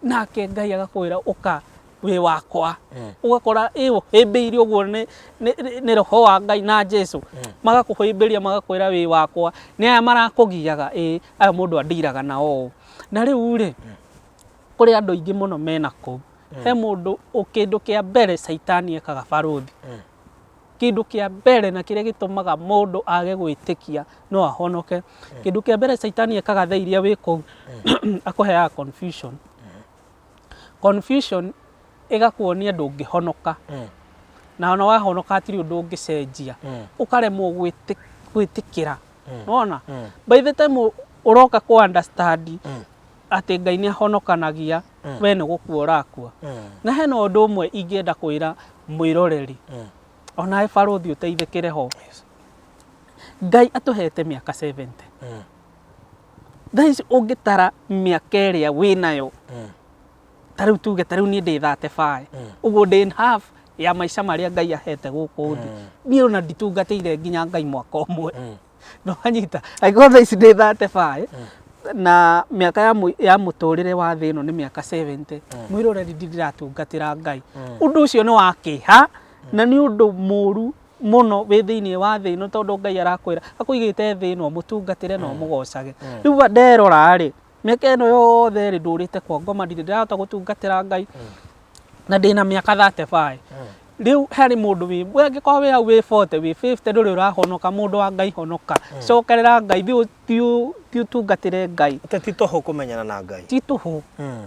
nake Ngai agakwĩra ũka. Wĩ wakwa. Ũgakora ĩ ũhĩmbĩirio ũguo nĩ roho wa Ngai na Jesu. Magakũhĩmbĩria magakwĩra wĩ wakwa. Nĩ aya marakũgiaga ĩ aya mũndũ andiraga nao ũũ. Na rĩu rĩ, kũrĩ andũ aingĩ mũno mena kũu. He mũndũ kĩndũ kĩa mbere caitani ekaga barũthi. Kĩndũ kĩa mbere na kĩrĩa gĩtũmaga mũndũ age gwĩtĩkia no ahonoke. Kĩndũ kĩa mbere caitani ekaga thaa iria wĩ kũu, akũheaga confusion. Confusion ĩgakuonia ndũngĩhonoka. Na ona wahonoka hatirĩ ũndũ ũngĩcenjia. Ũkaremwo gwĩtĩkĩra. Nĩwona? By the time ũroka kũ understand atĩ Ngai nĩ ahonokanagia, we nĩ gũkua ũrakua. Na hena ũndũ ũmwe ingĩenda kwĩra mwĩroreri, onawe barũthi ũteithĩkĩre ho. Ngai atũhete mĩaka 70. Thaa ici ũngĩtara mĩaka ĩrĩa wĩnayo, ta rĩu tuge ta rĩu niĩ ndĩ 35, ũguo ndĩ half ya maica marĩa Ngai ahete gũkũ thĩ. Niĩ ona nditungatĩire nginya Ngai mwaka ũmwe. Nĩwanyita? Angĩkorwo thaa ici ndĩ 35 na mĩaka ya mũtũrĩre wa thĩ ĩno nĩ mĩaka 70, mwĩroreri ndiratungatĩra Ngai. Ũndũ ũcio nĩ wa kĩeha na nĩ ũndũ mũru mũno wĩ thĩinĩ wa thĩ ĩno tondũ Ngai arakwĩra akũigĩte thĩ ĩno ũmũtungatĩre na ũmũgocage. Rĩu nderora rĩ, mĩaka ĩno yothe rĩ ndũrĩte kwa ngoma ndirĩ ndĩrahota gũtungatĩra Ngai na ndĩna mĩaka 35. Rĩu harĩ mũndũ wĩ, we angĩkorwo wĩ hau wĩ 40, wĩ 50 ndũrĩ ũrahonoka, mũndũ wa Ngai honoka. Cokerera Ngai, thiĩ ũtungatĩre Ngai. Atĩ ti tũhũ kũmenyana na Ngai. Ti tũhũ,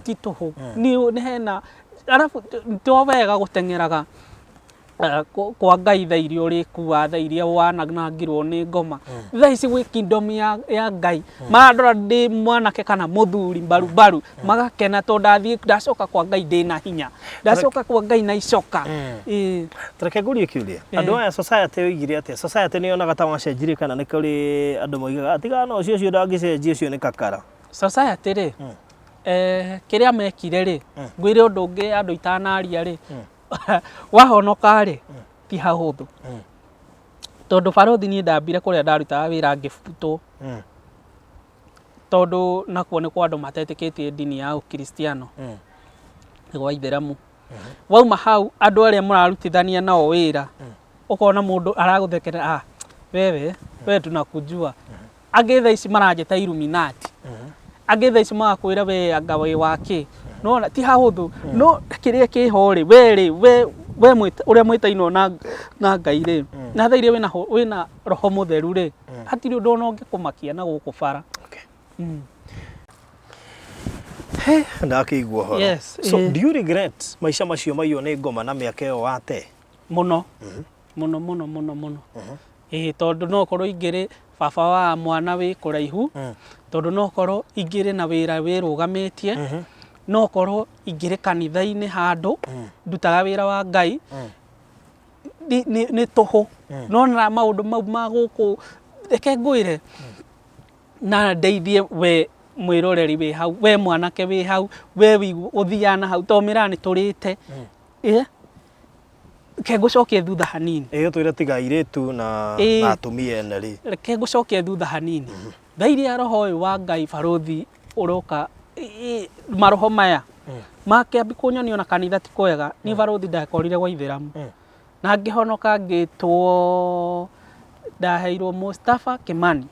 ti tũhũ. Nĩ hena, arabu to wega gũteng'eraga kwa Ngai thaa iria ũrĩkua, thaa iria wanangirwo nĩ ngoma. Thaa ici gwĩ kingdom ya Ngai. Marandora ndĩ mwanake kana mũthuri mbaru mbaru, magakena tondũ ndathiĩ ndacoka kwa Ngai ndĩna hinya. Ndacoka kwa Ngai na icoka. Ĩĩ. Tareke ngũrie kĩũria. Andũ aya society yoigire atĩa? Society nĩ yonaga ta wacenjirie kana nĩ kũrĩ andũ moigaga tigana na ũcio, ũcio ndangĩcenjia, ũcio nĩ kakara. Society rĩ, kĩrĩa mekire rĩ, ngwĩre ũndũ ũngĩ andũ itanaria rĩ, wahonoka rĩ, ti hahũthũ. Tondũ barũthi niĩ ndambire kũrĩa ndarutaga wĩra ngĩbutwo. Tondũ nakuo nĩ kwa andũ matetĩkĩtie ndini ya ũkristiano. Nĩ gwa ithĩramu. Wauma hau andũ arĩa mũrarutithania nao wĩra, ũkona mũndũ aragũthekerera, ah, wewe, wewe tunakujua. Angĩ thaa ici maranjĩta Illuminati. Angĩ thaa ici magakwĩra we anga wĩ wa kĩ. Nĩwona ti hahũthũ. No kĩrĩa kĩho rĩ, we rĩ, we we ũrĩa mwĩtainwo na Ngai rĩ, na thaa iria wĩna roho mũtheru rĩ, hatirĩ ũndũ ona ũngĩkũmakia na gũkũ bara. He, ndakĩigua ũhoro. Yes, So, ĩĩ. do you regret maica macio maiywo nĩ ngoma na mĩaka ĩyo wate? Mũno. Mũno mũno mũno mũno. Ĩĩ tondũ no korwo ingĩrĩ baba wa mwana wĩ kũraihu, tondũ no korwo ingĩrĩ na wĩra wĩrũgamĩtie, no korwo ingĩrĩ kanitha-inĩ handũ, ndutaga wĩra wa Ngai, nĩ tũhũ. No na maũndũ mau ma gũkũ, reke ngwĩre, na ndeithie we mwĩroreri wĩ hau, we mwanake wĩ hau, we ũthiaga na hau, tondũ mĩraa nĩ tũrĩte. Ĩĩ. Reke ngũcokie thutha hanini. Ĩĩ ũtwĩre tiga airĩtu na Ĩĩ. na atumia ene rĩ. Reke ngũcokie thutha hanini. Thaa iria roho ũyũ wa Ngai barũthi ũroka, maroho maya makĩambi kũnyonia ona kanitha ti kwega, niĩ barũthi ndekorire gwa ithĩramu. Na ngĩhonoka ngĩtwo, ndaheirwo Mustafa Kimani.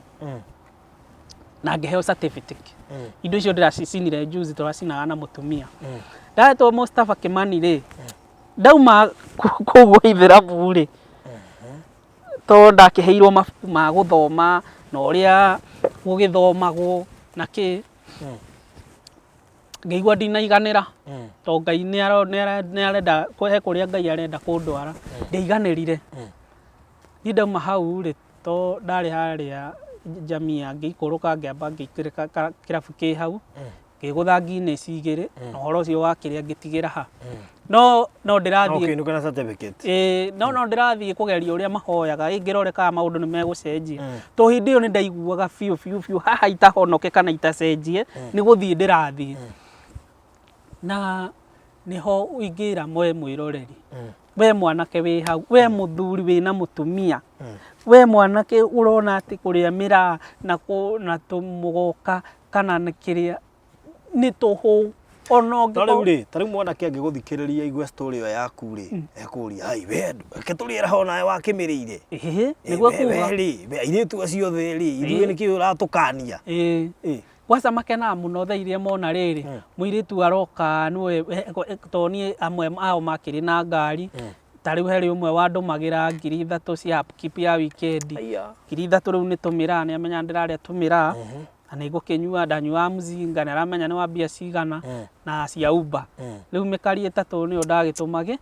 Na ngĩheo certificate. Indo icio ndĩracicinire juzi tũracinaga na mũtumia. Ndahetwo Mustafa Kimani rĩ, ndauma kũu gwa ithĩramu rĩ, tondũ ndakĩheirwo mabuku ma gũthoma na ũrĩa gũgĩthomagwo na kĩ, ngĩigua ndinaiganĩra, tondũ Ngai nĩ arenda, he kũrĩa Ngai arenda kũndwara, ndiaiganĩrire. Niĩ ndauma hau rĩ, tondũ ndarĩ harĩa Jamia ngĩikũrũka ngĩamba ngĩikũrũka kĩrabu kĩ hau, ngĩgũtha Guinness igĩrĩ, na ũhoro ũcio wa kĩrĩa ngĩtigĩra ha. No no No ndĩrathiĩ ũkĩinũka na certificate. Ĩĩ, no no ndĩrathiĩ kũgeria ũrĩa mahoyaga, ĩ ngĩrore kana maũndũ nĩ megũcenjia. Tondũ hĩndĩ ĩyo nĩ ndaiguaga biũ biũ biũ haha itahonoke kana itacenjie, nĩ gũthiĩ ndĩrathiĩ. Na nĩho ingĩra we mwĩroreri, we mwanake wĩ hau, we mũthuri wĩna mũtumia, we mwanake ũrona atĩ kũrĩa mĩraa na tũmũgoka kana nĩ kĩrĩa nĩ tũhũ. Ona No rĩu ũngĩkorwo rĩ, ta rĩu mwanake angĩgũthikĩrĩria aigue story ĩyo yaku rĩ, ekũria, hai we reke tũrĩe raha onawe wakĩmĩrĩire. Ĩhĩ, nĩguo We kuga. rĩ, we airĩtu acio othe rĩ, ithuĩ Ĩĩ. nĩkĩ ũratũkania? Ĩĩ. Ĩĩ. Kwanza makenaga mũno thaa iria mona rĩrĩ, mũirĩtu aroka nĩwe tondũ niĩ amwe ao makĩrĩ na ngari, ta rĩu harĩ ũmwe wandũmagĩra 3,000 cia upkeep ya weekend. Aya. 3,000 rĩu nĩ tũmĩraa, nĩ amenya ndĩrarĩa tũmĩraa, na nĩ ngũkĩnyua, ndanyuaga mzinga, nĩ aramenya nĩ wa mbia cigana, na cia Uber. Rĩu mĩkari 3 nĩyo ndagĩtũmagĩ.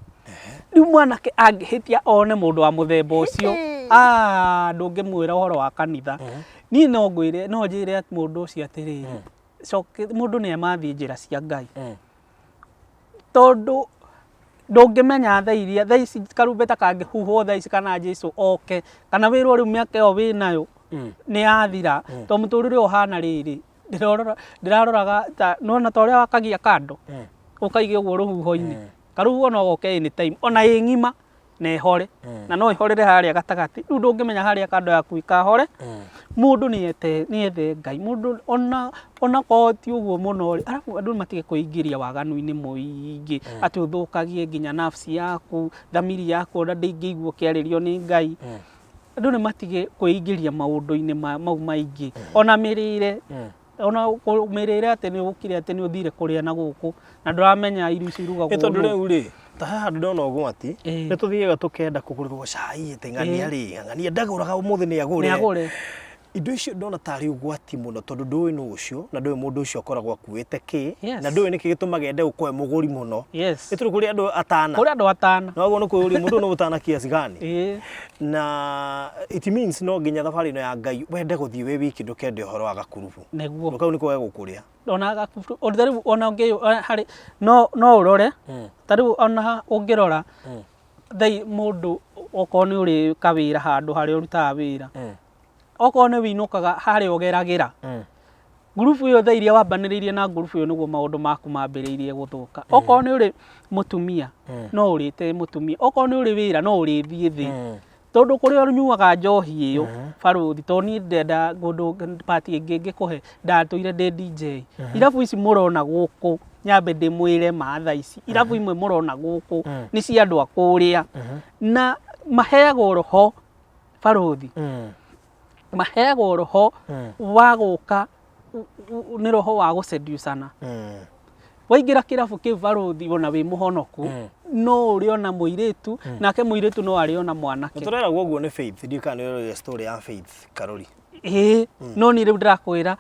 Rĩu mwanake angĩhĩtia one mũndũ wa mũthemba ũcio, ah, ndũngĩmwĩra ũhoro wa kanitha. Niĩ no ngwĩre, no njĩre mũndũ ũcio atĩrĩrĩ, coke, mũndũ nĩ amathiĩ njĩra cia Ngai. Tondũ ndũngĩmenya thaa iria, thaa ici karumbeta kangĩhuhwo thaa ici kana Jesu oke, kana wĩrwo rĩu mĩaka ĩyo wĩnayo nĩ yathira, tondũ mũtũrĩre ũyũ ũhana rĩrĩ, ndĩraroraga ta, nĩwona ta ũrĩa wakagia kando, ũkaiga ũguo rũhuho-inĩ, karũhuho no goke anytime, ona ĩ ng'ima na ĩhore, na no ĩhorere harĩa gatagatĩ, rĩu ndũngĩmenya harĩa kando yaku ĩkahore, mũndũ nĩ ethe Ngai, mũndũ ona onakorwo ti ũguo mũno rĩ, arabu andũ matige kwĩingĩria waganu-inĩ mũingĩ, atĩ ũthũkagie nginya nafsi yaku, thamiri yaku ona ndĩngĩigua ũkĩarĩrio nĩ Ngai, andũ nĩ matige kwĩingĩria maũndũ-inĩ mau maingĩ, ona mĩrĩre, ona mĩrĩre atĩ nĩ ũkire atĩ nĩ ũthire kũrĩa na gũkũ, na ndũramenya irio ici irugagwo Ĩ tondũ nũ. rĩu rĩ, ta haha ndĩrona ũgwati, Ĩĩ. nĩ tũthiaga tũkenda kũgũrĩrwo cai atĩ ng'ania rĩ, ng'ania ndagũraga ũmũthĩ nĩ agũre. Nĩ agũre. Indo icio ndona tarĩ ũgwati mũno tondũ ndũĩ nũ ũcio na ndũĩ mũndũ ũcio akoragwo akuĩte kĩ na ndũĩ nĩkĩ gĩtũmaga ende gũkorwo e mũgũri mũno. Yes. Nĩ tondũ kũrĩ andũ atana. Kũrĩ andũ atana. Na ũguo nĩ kwĩyũria mũndũ ũyũ nĩ mũtana kiasi gani? Ĩĩ. Na it means no nginya thabarĩ ĩno ya Ngai wende gũthiĩ wĩ wiki ndũkende ũhoro wa gakurubu. Nĩguo. Tondũ kau nĩko gegũkũrĩa. Ona gakurubu, ona rĩu ona ũngĩ harĩ no no ũrore ta rĩu ona ũngĩrora thaa mũndũ okorwo nĩ ũrĩ kawĩra handũ harĩa ũrutaga wĩra, okorwo nĩ wĩinũkaga harĩa ũgeragĩra, ngurubu ĩyo thaa iria wambanĩrĩirie na ngurubu ĩyo nĩguo maũndũ maku mambĩrĩirie gũthũka. Okorwo nĩ ũrĩ mũtumia, no ũrĩte mũtumia, okorwo nĩ ũrĩ wĩra no ũrĩthiĩ thĩ. Tondũ kũrĩa ũnyuaga njohi ĩyo barũthi, tondũ niĩ ndenda ngũndũ part ĩngĩ ngĩkũhe ndatũire ndĩ DJ. Irabu ici mũrona gũkũ, nyambe ndĩmwĩre ma thaa ici, irabu imwe mũrona gũkũ nĩ cia andũ a kũrĩa, na maheagwo roho barũthi, maheagwo roho wa gũka, nĩ roho wa gũseducana. Waingĩra kĩrabu kĩu barũthi ona wĩ mũhonoku, no ũrĩona mũirĩtu, nake mũirĩtu no arĩona mwanake. Tũreragwo ũguo nĩ Faith, ndiũĩ kana nĩ ũrorire story ya Faith Karori. Ĩĩ, no niĩ rĩu ndĩrakwĩra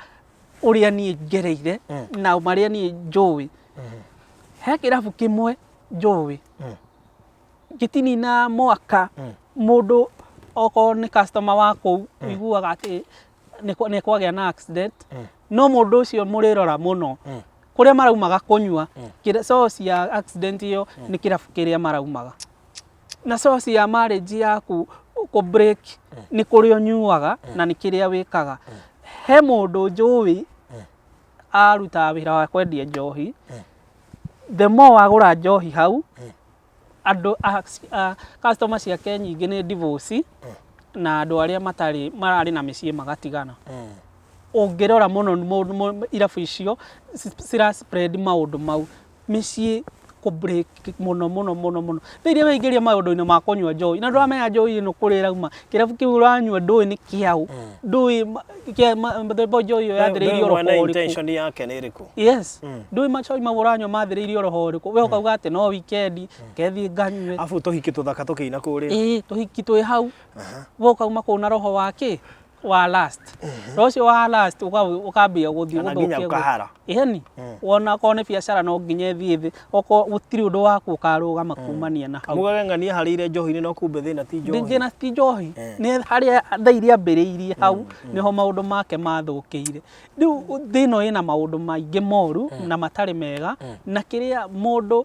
ũrĩa niĩ ngereire na marĩa niĩ njũĩ. He kĩrabu kĩmwe njũĩ, gĩtinina mwaka, mũndũ okorwo nĩ customer wa kũu, ũiguaga atĩ nĩ kwagĩa na accident, no mũndũ ũcio mũrĩrora mũno, kũrĩa maraumaga kũnyua, source ya accident ĩyo nĩ kĩrabu kĩrĩa maraumaga. Na source ya marriage yaku kũ break nĩ kũrĩa ũnyuaga na nĩ kĩrĩa wĩkaga. He mũndũ njũĩ arutaga wĩra wa kwendia njohi, the more wagũra njohi hau, andũ a customer ciake nyingĩ nĩ divorce, na andũ arĩa matarĩ mararĩ na mĩciĩ magatigana. Ũngĩrora mũno irabu icio cira spread maũndũ mau, mĩciĩ kũ break mũno mũno mũno mũno. Thaa iria weingĩria maũndũ-inĩ ma kũnyua njohi, na ndũramenya njohi ĩno kũrĩa ĩrauma, kĩrabu kĩu ũranyua ndũĩ nĩ kĩaũ, ndũĩ mũthemba njohi ĩyo yathĩrĩirio roho mwene ũrĩkũ. Intention yake nĩ ĩrĩkũ? Yes, ndũĩ macohi mau ũranyua mathĩrĩirio roho ũrĩkũ, we ũkauga atĩ no weekend, kethiĩ nganyue. Abu tũhiki tũthaka tũkĩina kũrĩa. Ĩĩ, tũhiki twĩ hau, we ũkauma kũu na roho wa kĩ? Wa last. Roho ũcio wa last ũkambia gũthiĩ Kana nginya gũthũkia ũkahara. Ĩni, wona okorwo nĩ biacara no nginya ĩthiĩ thĩ, okorwo gũtirĩ ũndũ waku ũkarũgama kumania na hau. Mugage ng'ania harĩire njohi-inĩ no kumbe thĩna ti njohi. Thĩna ti njohi, nĩ harĩa thaa iria ambĩrĩirie hau nĩho maũndũ make mathũkĩire. Rĩu thĩ ĩno ĩna maũndũ maingĩ moru na matarĩ mega, na kĩrĩa mũndũ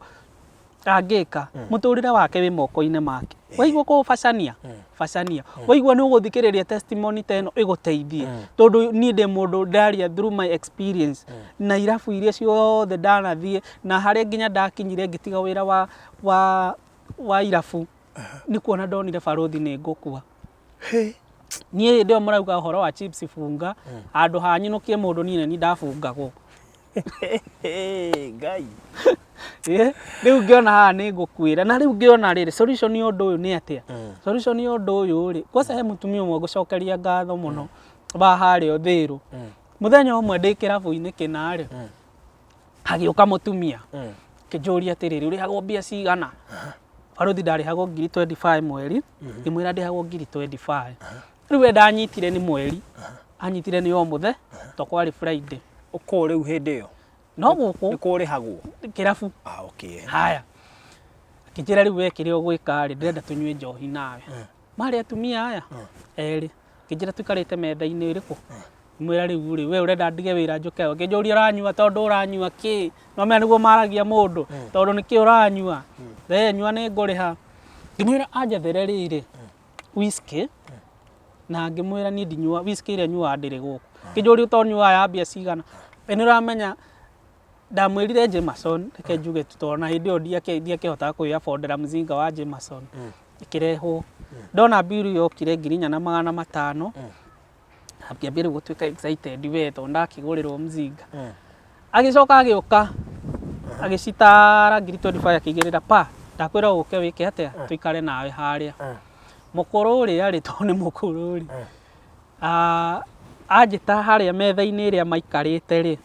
angĩka, mũtũrĩre wake wĩ moko-inĩ make. Waigua kũbacania, bacania. Waigua nĩ ũgũthikĩrĩria testimony ta ĩno ĩgũteithie, tondũ niĩ ndĩ mũndũ ndaria through my experience, na irabu iria ciothe ndanathiĩ, na harĩa nginya ndakinyire ngĩtiga wĩra wa irabu, nĩ kuona ndonire barũthi nĩ ngũkua. Niĩ hĩndĩ ĩyo mũrauga ũhoro wa chips bunga, handũ ha nyinũkie mũndũ niĩ nĩ niĩ ndabungagwo. Ngai. Rĩu ngĩona haha nĩ ngũkwĩra na rĩu ngĩona rĩrĩ, solution ya ũndũ ũyũ nĩ atĩa? Solution ya ũndũ ũyũ rĩ, kwanza he mũtumia ũmwe ngũcokeria ngatho mũno wa harĩa Ũthĩrũ. Mũthenya ũmwe ndĩ kĩrabu-inĩ kĩna rĩ, hagĩũka mũtumia akĩnjũria atĩrĩrĩ, ũrĩhagwo mbia cigana? Barũthi ndarĩhagwo ngiri 25 mweri, ngĩmwĩra ndĩhagwo ngiri 25. Rĩu we ndanyitire nĩ mweri, anyitire nĩ o mũthe, to kwarĩ Friday. Ũkũ rĩu hĩndĩ ĩyo? No gũkũ. Nĩ kũ ũrĩhagwo? Kĩrabu. Ah, okay. Haya. Akĩnjĩra rĩu we kĩrĩa ũgwĩka rĩ, ndĩrenda tũnyue njohi nawe. Marĩ atumia aya erĩ. Akĩnjĩra tũikarĩte metha-inĩ ĩrĩkũ? Ngĩmwĩra rĩu rĩ, we ũrenda ndige wĩra njũke? Akĩnjũria ũranyua tondũ ũranyua kĩ? No menya nĩguo maragia mũndũ, tondũ nĩkĩ ũranyua? We nyua nĩ ngũrĩha. Ngĩmwĩra anjethere rĩrĩ, whisky, na ngĩmwĩra niĩ ndinyua whisky ĩrĩa nyuaga ndĩrĩ gũkũ. Akĩnjũria ũtonyuaga ya mbia cigana? Ĩ nĩ ũramenya ndamwĩrire Jameson, reke njuge tu tondũ ona hĩndĩ ĩyo ndiakĩhotaga kwĩ afford mzinga wa Jameson. Ĩkĩrehwo. Ndona bill yokire 4500, ngĩambia rĩu gũtuĩka excited we tondũ ndakĩgũrĩrwo mzinga. Agĩcoka agĩũka agĩcitara ngiri 25 akĩigĩrĩra pa, ndakwĩra ũke wĩke atĩa, tũikare nawe harĩa. Mũkũrũ ũrĩa rĩ, tondũ nĩ mũkũrũ rĩ, anjĩta harĩa metha-inĩ ĩrĩa maikarĩte rĩ,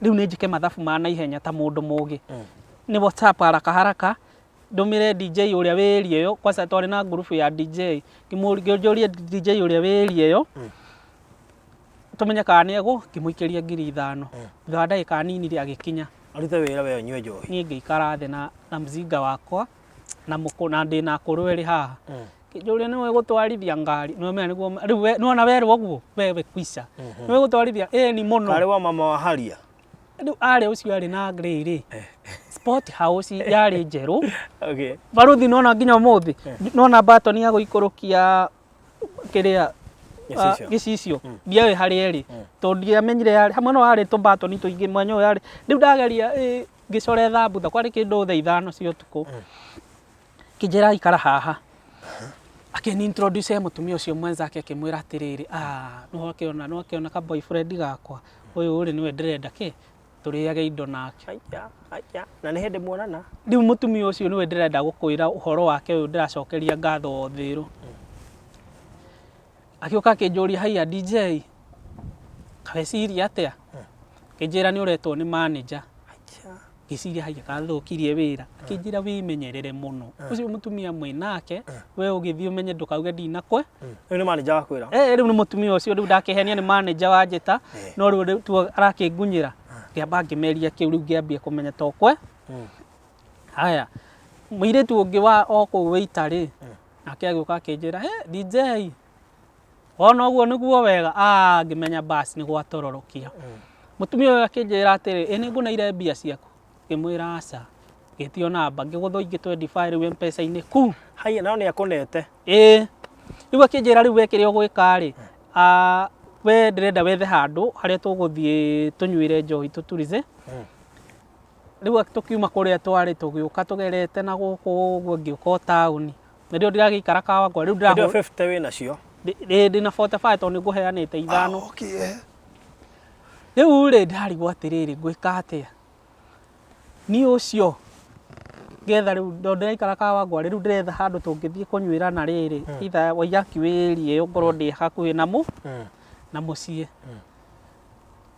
rĩu nĩ njĩke mathabu ma naihenya ta mũndũ mũgĩ. Nĩ WhatsApp haraka haraka, ndũmĩre DJ ũrĩa wĩ area ĩyo, kwanza twarĩ na ngurubu ya DJ, ngĩũrie DJ ũrĩa wĩ area ĩyo, tũmenye kana nĩ egũ, ngĩmũikĩria 5000. Thutha wa ndagĩka nini rĩ, agĩkinya. Arute wĩra we ũnyue njohi. Niĩ ngĩikara thĩ na mzinga wakwa, na mũkũ na ndĩna akũrũ erĩ haha. Kĩnjũria nĩwe gũtwarithia ngari, nĩũramenya nĩguo rĩu we nĩwona werwo ũguo wewe kwisha. Nĩwe gũtwarithia ĩni mũno. Karĩ wa mama wa haria. Rĩu arĩ ũcio arĩ na grey rĩ, Sport House yarĩ njerũ. Okay. Barũthi nĩwona nginya ũmũthĩ, nĩwona button ya gũikũrũkia kĩrĩa Gĩcicio. Gĩcicio ndiaũĩ harĩa ĩrĩ tondũ ndiamenyire yarĩ hamwe no harĩ tũmbatoni tũingĩ mwanya ũyũ yarĩ rĩu ndageria ngĩcora thambutha kwarĩ kĩndũ thaa 5 cia ũtukũ kĩnjĩra ikara haha akĩni introduce he mũtumia ũcio mwenzake akĩmwĩra atĩrĩrĩ, ah, nĩwakĩona nĩwakĩona ka boyfriend gakwa ũyũ rĩ nĩwe ndĩrenda kĩ tũrĩage indo nake. Aya, aya. Na nĩ hĩndĩ muonana. Rĩu mũtumia ũcio nĩwe ndĩrenda gũkwĩra ũhoro wake ũyũ ndĩracokeria ngatho Thĩrũ. Agĩũka akĩnjũria haiya DJ, weciria atĩa? Akĩnjĩra nĩ ũretwo nĩ manager. Ngĩciria haiya kathũkirie wĩra. Akĩnjĩra wĩmenyerere mũno. Ũcio mũtumia mwĩ nake, we ũgĩthiĩ ũmenye ndũkauge ndinakwe. Rĩu nĩ manager wakwĩra. Eh, rĩu nĩ mũtumia ũcio rĩu ndakĩhenia nĩ manager wanjĩta, no rĩu rĩu tu arakĩngunyĩra. Ngĩamba ngĩmeria kĩu rĩu ngĩambia kũmenya to kwe. Haya, mũirĩtu ũngĩ wa o kũu wĩita rĩ, nake agĩũka akĩnjĩra, he DJ, wona ũguo nĩguo wega? Ah, ngĩmenya bas nĩ gwatororokia. Mũtumia ũyũ akĩnjĩra atĩrĩ, ĩ nĩ ngũneire mbia ciaku? Ngĩmwĩra aca. Ngĩtio namba, ngĩgũthwo ingĩ 25 rĩu M-Pesa-inĩ ku. Haiya, no nĩ akũnete. Ĩĩ. Rĩu akĩnjĩra rĩu we kĩrĩa ũgwĩka rĩ, we ndĩrenda wethe handũ harĩa tũgũthiĩ tũnyuĩre njohi tũturize. Rĩu tũkiuma kũrĩa twarĩ tũgĩũka tũgerete na gũkũ ũguo ngĩũka o taũni. Na rĩu ndĩragĩikara Kawangware rĩu Hĩndĩ ĩyo ndĩrahũra 50 wĩ nacio. Ndĩ na 45 tondũ nĩ ngũheanĩte ithano. Ah, okay. Rĩu rĩ ndarigwo atĩrĩrĩ ngwĩka atĩa? Niĩ ũcio ngetha rĩu tondũ ndĩraikara Kawangware rĩu ndĩretha handũ tũngĩthiĩ kũnyuĩra na rĩrĩ either Waiyaki wĩ area ĩyo ngorwo ndĩ hakuhĩ na na mũciĩ.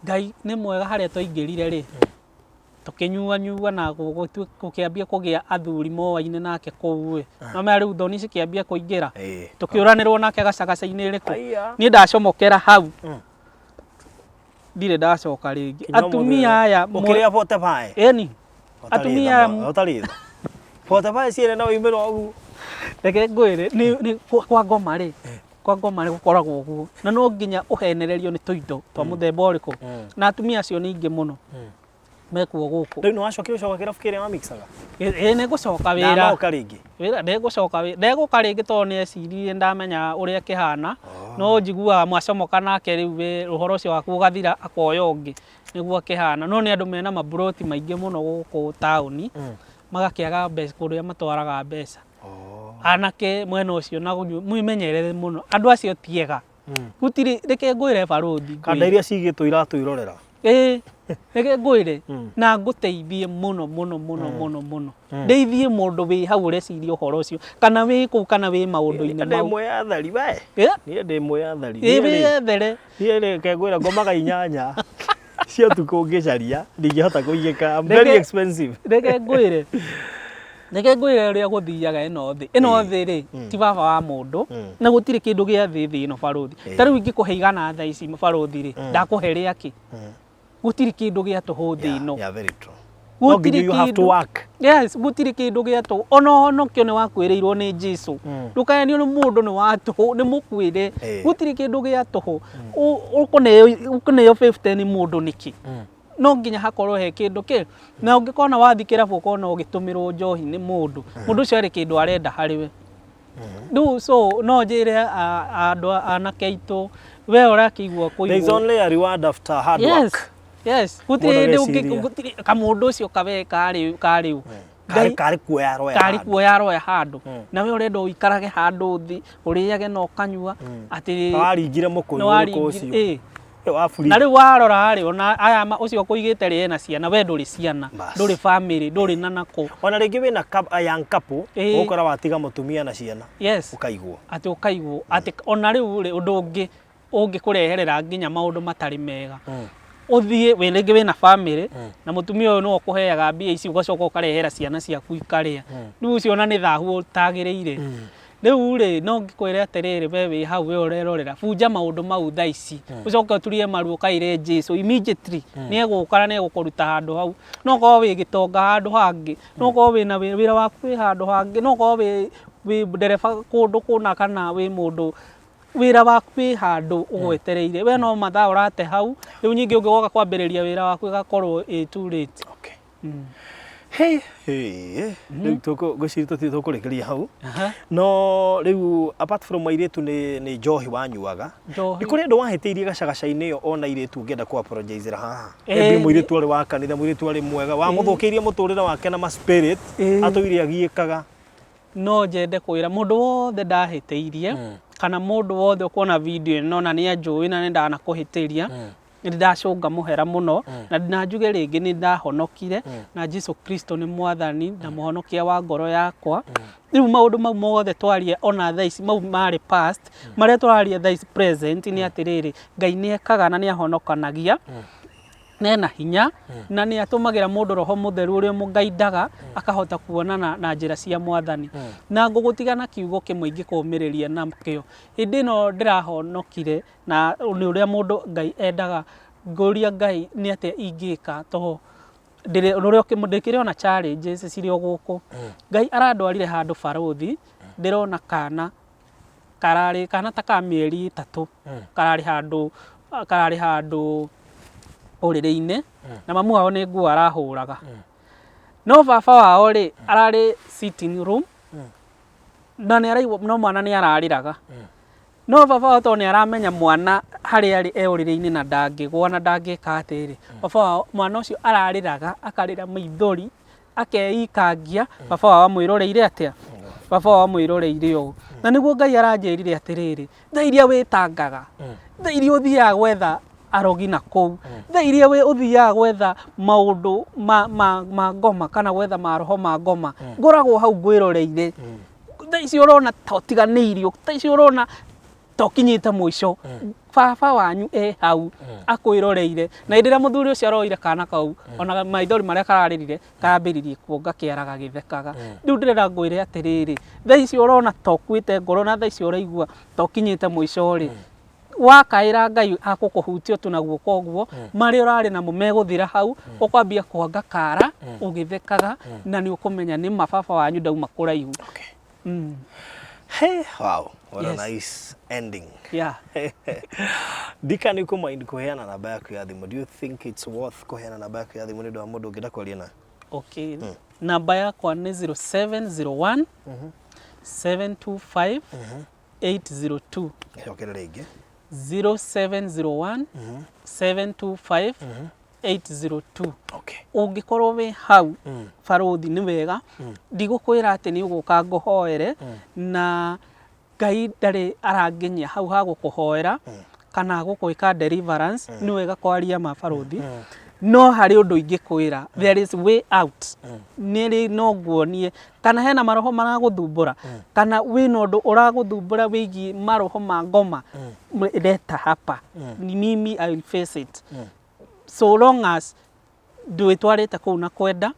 Ngai nĩ mwega harĩa twaingĩrire rĩ, tũkĩnyuanyua na gũkĩambia kũgĩa athuri moaine nake kũu ĩ. No menya rĩu thoni cikĩambia kũingĩra. Tũkĩũranĩrwo nake gacagaca-inĩ ĩrĩkũ. Niĩ ndacomokera hau. Ndirĩ ndacoka rĩngĩ. Atumia aya Ũkĩrĩa 45. Ĩni. Atumia aya Ũtarĩ tha. 45 ciene no imĩrwo ũguo. Reke ngwĩre nĩ kwa ngoma rĩ, kwa ngoma nĩ gũkoragwo ũguo. Na no nginya ũhenererio nĩ tũindo twa mũthemba ũrĩkũ. Na atumia acio nĩ aingĩ mũno mekuo gũkũ. Rĩu nĩ wacokire ũcoka kĩrabu kĩrĩa wa mixaga? Ĩĩ nĩ ngũcoka wĩra. Ndanoka rĩngĩ? Wĩra ndegũcoka wĩra. Ndegũka rĩngĩ tondũ nĩ eciririe ndamenya ũrĩa kĩhana. No njiguaga mwacomoka nake rĩu ũhoro ũcio waku ũgathira akoya ũngĩ nĩguo akĩhana. No nĩ andũ mena maburoti maingĩ mũno gũkũ taũni, magakĩaga mbeca kũrĩa matwaraga mbeca. Anake mwena ũcio na mwĩmenyerere mũno. Andũ acio ti ega. Gũtirĩ, reke ngwĩre barũthi. Kanda iria cigĩtwo iratwĩrorera. Ĩĩ. Reke ngwĩre na ngũteithie mũno mũno mũno mũno mũno. Ndeithie mũndũ wĩ hau ũreciria ũhoro ũcio kana wĩ kũu kana wĩ maũndũ-inĩ Ndĩ mau. mwĩyathari we. Eh? Niĩ ndĩ mwĩyathari. Ĩ wĩyethere. Niĩ rĩ, reke ngwĩre ngomaga 8 cia ũtukũ ngĩcaria ndingĩhota kũigĩka. I'm very expensive. Reke ngwĩre. Reke ngwĩre ũrĩa gũthiaga ĩno thĩ. Ĩno thĩ rĩ, ti baba wa mũndũ, na gũtirĩ kĩndũ gĩa thĩ thĩ ĩno barũthi. Ta rĩu ingĩkũhe 100 thaa ici barũthi rĩ, ndakũhe rĩakĩ? Gũtirĩ kĩndũ gĩa tũhũ thĩ ĩno. Yeah, very true. No nginya Gũtirĩ you have to kĩndũ. work. Yes, gũtirĩ kĩndũ gĩa tũhũ. Ona ũhonokio nĩ wakwĩrĩirwo nĩ Jesu. Ndũkahenio nĩ mũndũ nĩ wa tũhũ, nĩ mũkwĩre. Gũtirĩ kĩndũ gĩa tũhũ. Ũkũneo 50 nĩ mũndũ nĩkĩ? No nginya hakorwo he kĩndũ kĩ. Na ũngĩkona wathiĩ kĩrabu ũkona ũgĩtũmĩrwo njohi nĩ mũndũ, mũndũ ũcio harĩ kĩndũ arenda harĩ we. Rĩu so no njĩre andũ anake aitũ, we ũrakĩigua There is kũigwo. only a reward after hard Yes, work. yes. Gũtirĩ Mũndũ hĩndĩ ũngĩ, ageciria. gũtirĩ kamũndũ ũcio kawe karĩ karĩ ũ. Karĩ Ngai karĩ kuoya aroya karĩ handũ. kuoya aroya handũ. Na we ũrenda ũikarage handũ thĩ, ũrĩage na ũkanyua atĩ Na waringire mũkũyũ nĩ ũrĩkũ waringire ũcio? ĩ. Ĩ, waburi. Na rĩu warora rĩ, ona aya ũcio ũkũigĩte rĩ ena ciana, we ndũrĩ ciana, Bas. ndũrĩ family, ndũrĩ na nakũ. Ona rĩngĩ wĩna a young couple, ũgũkora watiga mũtumia na ciana. Yes. Ũkaigwo. Atĩ ũkaigwo. Atĩ ona rĩu rĩ, ũndũ ũngĩ ũngĩkũreherera nginya maũndũ matarĩ mega. Ũthiĩ wĩ rĩngĩ wĩna family na mũtumia ũyũ nĩwe ũkũheaga mbia ici ũgacoka ũkarehera ciana ciaku ikarĩa. Rĩu ũcio ona nĩ thahu ũtagĩrĩire. Rĩu rĩ, no ngĩkwĩre atĩrĩrĩ, we wĩ hau we ũrerorera, bunja maũndũ mau thaa ici. Ũcoke ũturie maru ũkaĩre Jesu immediately. Nĩ egũka na nĩ egũkũruta handũ hau. No ũkorwo wĩ gĩtonga handũ hangĩ, no ũkorwo wĩna wĩra waku wĩ handũ hangĩ, no ũkorwo wĩ ndereba kũndũ kũna kana wĩ mũndũ wĩra waku wĩ handũ ũgwetereire. We no mathaa ũrate hau, rĩu ningĩ ũngĩgoka kwambĩrĩria wĩra waku ĩgakorwo ĩ too late. Okay. Hey, hey, rĩu ngwĩciria tũtirĩ tũkũrĩkĩria hau. No rĩu apart from airĩtu nĩ njohi wanyuaga. Njohi. Nĩ kũrĩ andũ wahĩtĩirie gacagaca-inĩ ĩyo ona airĩtu ũngĩenda kũ apologize haha. Ĩĩ. Maybe mũirĩtu arĩ wa kanitha, mũirĩtu arĩ mwega, wamũthũkĩirie mũtũrĩre wake na ma spirit, atũire agiĩkaga. No nyende kwĩra mũndũ wothe ndahĩtĩirie kana mũndũ wothe ũkuona video ĩno na nĩ anjũĩ na nĩ ndanakũhĩtĩria, nĩ ndacũnga mũhera mũno na njuge rĩngĩ nĩ ndahonokire na Jesu Kristo nĩ mwathani na mũhonokia wa ngoro yakwa. Rĩu maũndũ mau mothe twaria ona thaa ici mau marĩ past, marĩa tũraria thaa ici present nĩ atĩrĩrĩ, Ngai nĩ ekaga na nĩ ahonokanagia na ena hinya na nĩ atũmagĩra mũndũ roho mũtheru ũrĩa ũmũgaindaga akahota kuonana na njĩra cia mwathani. Na ngũgũtiga na kiugo kĩmwe ingĩkũmĩrĩria nakĩo, hĩndĩ ĩno ndĩrahonokire na nĩ ũrĩa mũndũ Ngai endaga, ngũria Ngai nĩ atĩa ingĩka tondũ ndĩkĩrĩ ona challenges cirĩ o gũkũ. Ngai arandwarire handũ barũthi, ndĩrona kana kararĩ kana ta ka mĩeri 3 kararĩ handũ kararĩ handũ ũrĩrĩ-inĩ na mamu wao nĩ nguo arahũraga. No baba wao rĩ ararĩ sitting room na nĩ araigua no mwana nĩ ararĩraga. No baba wao tondũ nĩ aramenya mwana harĩa arĩ e ũrĩrĩ-inĩ na ndangĩgwa na ndangĩka atĩrĩ, baba wao mwana ũcio ararĩraga akarĩra maithori akeikangia, baba wao amwĩroreire atĩa? Baba wao amwĩroreire ũũ. Na nĩguo Ngai aranjĩrire atĩrĩrĩ, thaa iria wĩtangaga, thaa iria ũthiaga gwetha arogi na kũu, thaa iria ũthiaga gwetha maũndũ ma ngoma kana gwetha maroho ma ngoma, ngoragwo hau ngwĩroreire. Thaa ici ũrona ta ũtiganĩirio, thaa ici ũrona ta ũkinyĩte mũico, baba wanyu e hau akwĩroreire. Na hĩndĩ ĩrĩa mũthuri ũcio aroire kana kau, ona maithori marĩa kararĩrire, karambĩrĩirie kuonga kĩara gagĩthekaga. Rĩu ndĩrenda ngwĩre atĩrĩrĩ, thaa ici ũrona ta ũkuĩte ngoro na thaa ici ũraigua ta ũkinyĩte mũico rĩ, wakaĩra Ngai akũkũhutia tu na guoko ũguo, marĩa ũrarĩ namo megũthira hau, ũkwambia kwanga kara ũgĩthekaga na nĩ ũkũmenya nĩ ma baba wanyu ndauma kũraihu. Okay. Hey, wow, what Yes. a nice ending. Yeah. Ndika nĩ ũkũmind kũheana namba yaku ya thimũ. Do you think it's worth kũheana namba yaku ya thimũ nĩ ũndũ wa mũndũ ũngĩenda kwaria nawe? Okay. Namba yakwa nĩ 0701 725 802. Cokera rĩngĩ. 0701 725 802. Okay. Ũngĩkorwo wĩ hau barũthi nĩ wega, ndigũkwĩra atĩ nĩ ũgũka ngũhoere, na Ngai ndarĩ aranginyia hau ha gũkũhoera kana gũgwĩka deliverance, nĩ wega kwaria ma barũthi. No harĩ ũndũ ingĩkwĩra, there is way out. Nĩrĩ no nguonie kana hena maroho maragũthumbũra, kana wĩna ũndũ ũragũthumbũra wĩgiĩ maroho ma ngoma, leta hapa. Mimi I will face it. So long as ndwĩtwarĩte kũu na kwenda,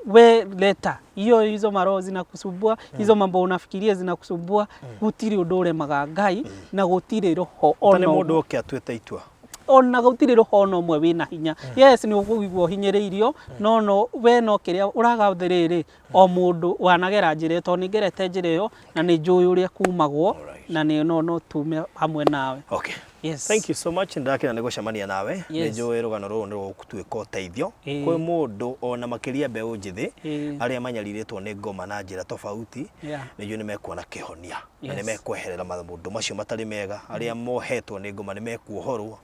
we leta hiyo, hizo maroho zinakusumbua, hizo mambo unafikiria zinakusumbua, gũtirĩ ũndũ ũremaga Ngai na gũtirĩ roho Ta nĩ ona mũndũ oke atuĩte itua. Ona gũtirĩ roho ona ũmwe wĩna hinya. Yes, nĩ ũkũigua ũhinyĩrĩirio, no we no kĩrĩa ũraga rĩrĩ, o mũndũ wanagera njĩra ĩyo, tondũ nĩ ngerete njĩra ĩyo na nĩ njũĩ ũrĩa kumagwo. Alright. Na nĩ no tume hamwe nawe. Okay. Yes. Thank you so much. Ndakena nĩ gũcemania nawe. Nĩ njũĩ rũgano rũrũ nĩ rũgũtuĩka ũteithio kwĩ mũndũ, ona makĩria mbeũ njĩthĩ arĩa manyarirĩtwo nĩ ngoma na njĩra tofauti. Nĩ njũĩ nĩ mekuona kĩhonia na nĩ mekweherera maũndũ macio matarĩ mega. Arĩa mohetwo nĩ ngoma nĩ mekuohorwo.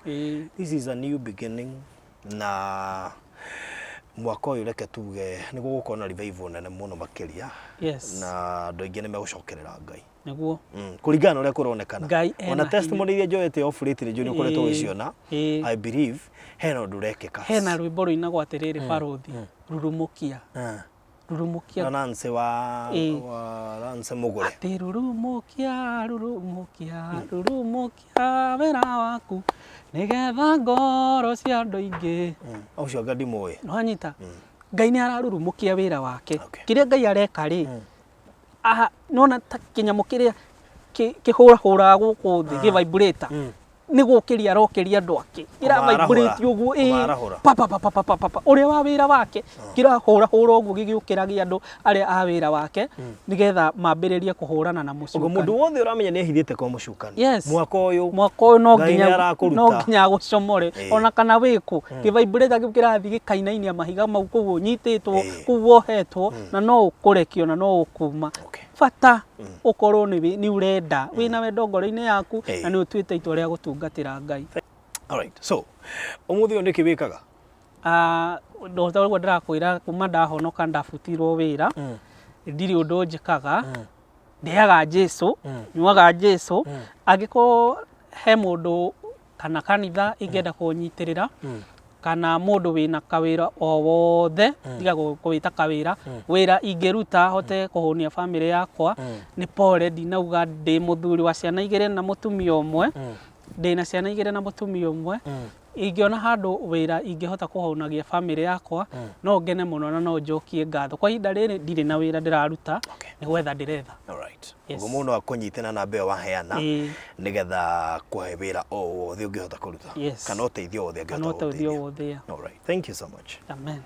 This is a new beginning, na mwaka ũyũ reke tuge nĩ gũgũkorwo na revival nene mũno makĩria na andũ aingĩ nĩ megũcokerera Ngai. Nĩguo. Kũringana na ũrĩa kũronekana, Ngai ena ona hinya. Testimony iria njoete of late nĩ njũĩ nĩ ũkoretwo ũgĩciona. I believe hena ũndũ ũrekĩka. Hena rwĩmbo rũinagwo atĩrĩrĩ, barũthi, rurumũkia, rurumũkia. Na Nancy wa wa Nancy Mũgũre. Atĩ rurumũkia, rurumũkia, rurumũkia wĩra waku nĩgetha ngoro cia andũ aingĩ. Ũcio anga ndimũĩ. Nĩwanyita? Ngai nĩ ararurumũkia wĩra wake. Kĩrĩa Ngai areka rĩ, aha, nona ta kĩnyamũ kĩrĩa kĩhũrahũraga gũkũ thĩ, gĩ vibrator, nĩ gũkĩria arokĩria andũ ake, kĩra Kũmaarahũra. Vibrate ũguo, ĩĩ. Kũmaarahũra. Pa pa pa pa pa pa pa pa. Ũrĩa wa wĩra wake kĩrahũrahũra ũguo, gĩgĩũkĩragia andũ arĩa a wĩra wake nĩgetha mambĩrĩrie kũhũrana na Ũguo mũcukani. mũndũ wothe ũramenya nĩ ehithĩte kwa mũcukani mwaka ũyũ, Mwaka ũyũ no Ngai nginya nĩarakũruta. No nginya agũcomore. Ona kana wĩkũ, kĩvibrator kĩu kĩrathiĩ gĩkainainia mahiga mau kũu ũnyitĩtwo, kũu wohetwo, na no ũkũrekio na no ũkuma. Bata ũkorwo nĩ ũrenda, wĩna wendo ngoro-inĩ yaku na nĩ ũtuĩte itua rĩa gũtungatĩra Ngai. Alright, so ũmũthĩ ũyũ nĩkĩ wĩkaga? Ah, no ta ũguo ndĩrakwĩra, kuma ndahonoka ndabutirwo wĩra, ndirĩ ũndũ njĩkaga. Ndĩaga Jesu, nyuaga Jesu. Angĩkorwo he mũndũ kana kanitha ingĩenda kũnyitĩrĩra, kana mũndũ wĩna kawĩra o wothe, tiga kũwĩta kawĩra, wĩra ingĩruta hote kũhũnia bamĩrĩ yakwa, nĩ pore ndinauga. Ndĩ mũthuri wa ciana 2 na mũtumia ũmwe, ndĩna ciana 2 na mũtumia ũmwe. Ingĩona handũ wĩra ingĩhota kũhũnagia bamĩrĩ yakwa, no ngene mũno na no njokie ngatho. Kwa ihinda rĩrĩ ndirĩ na wĩra ndĩraruta, nĩ gwetha ndĩretha. Alright. Yes. Ũguo mũndũ no akũnyite na namba ĩyo waheana nĩgetha kũhe wĩra o wothe ũngĩhota kũruta kana ũteithio wothe Kana angĩhota ũteithio gũgũteithia. wothe, yeah. Alright. Thank you so much. Amen.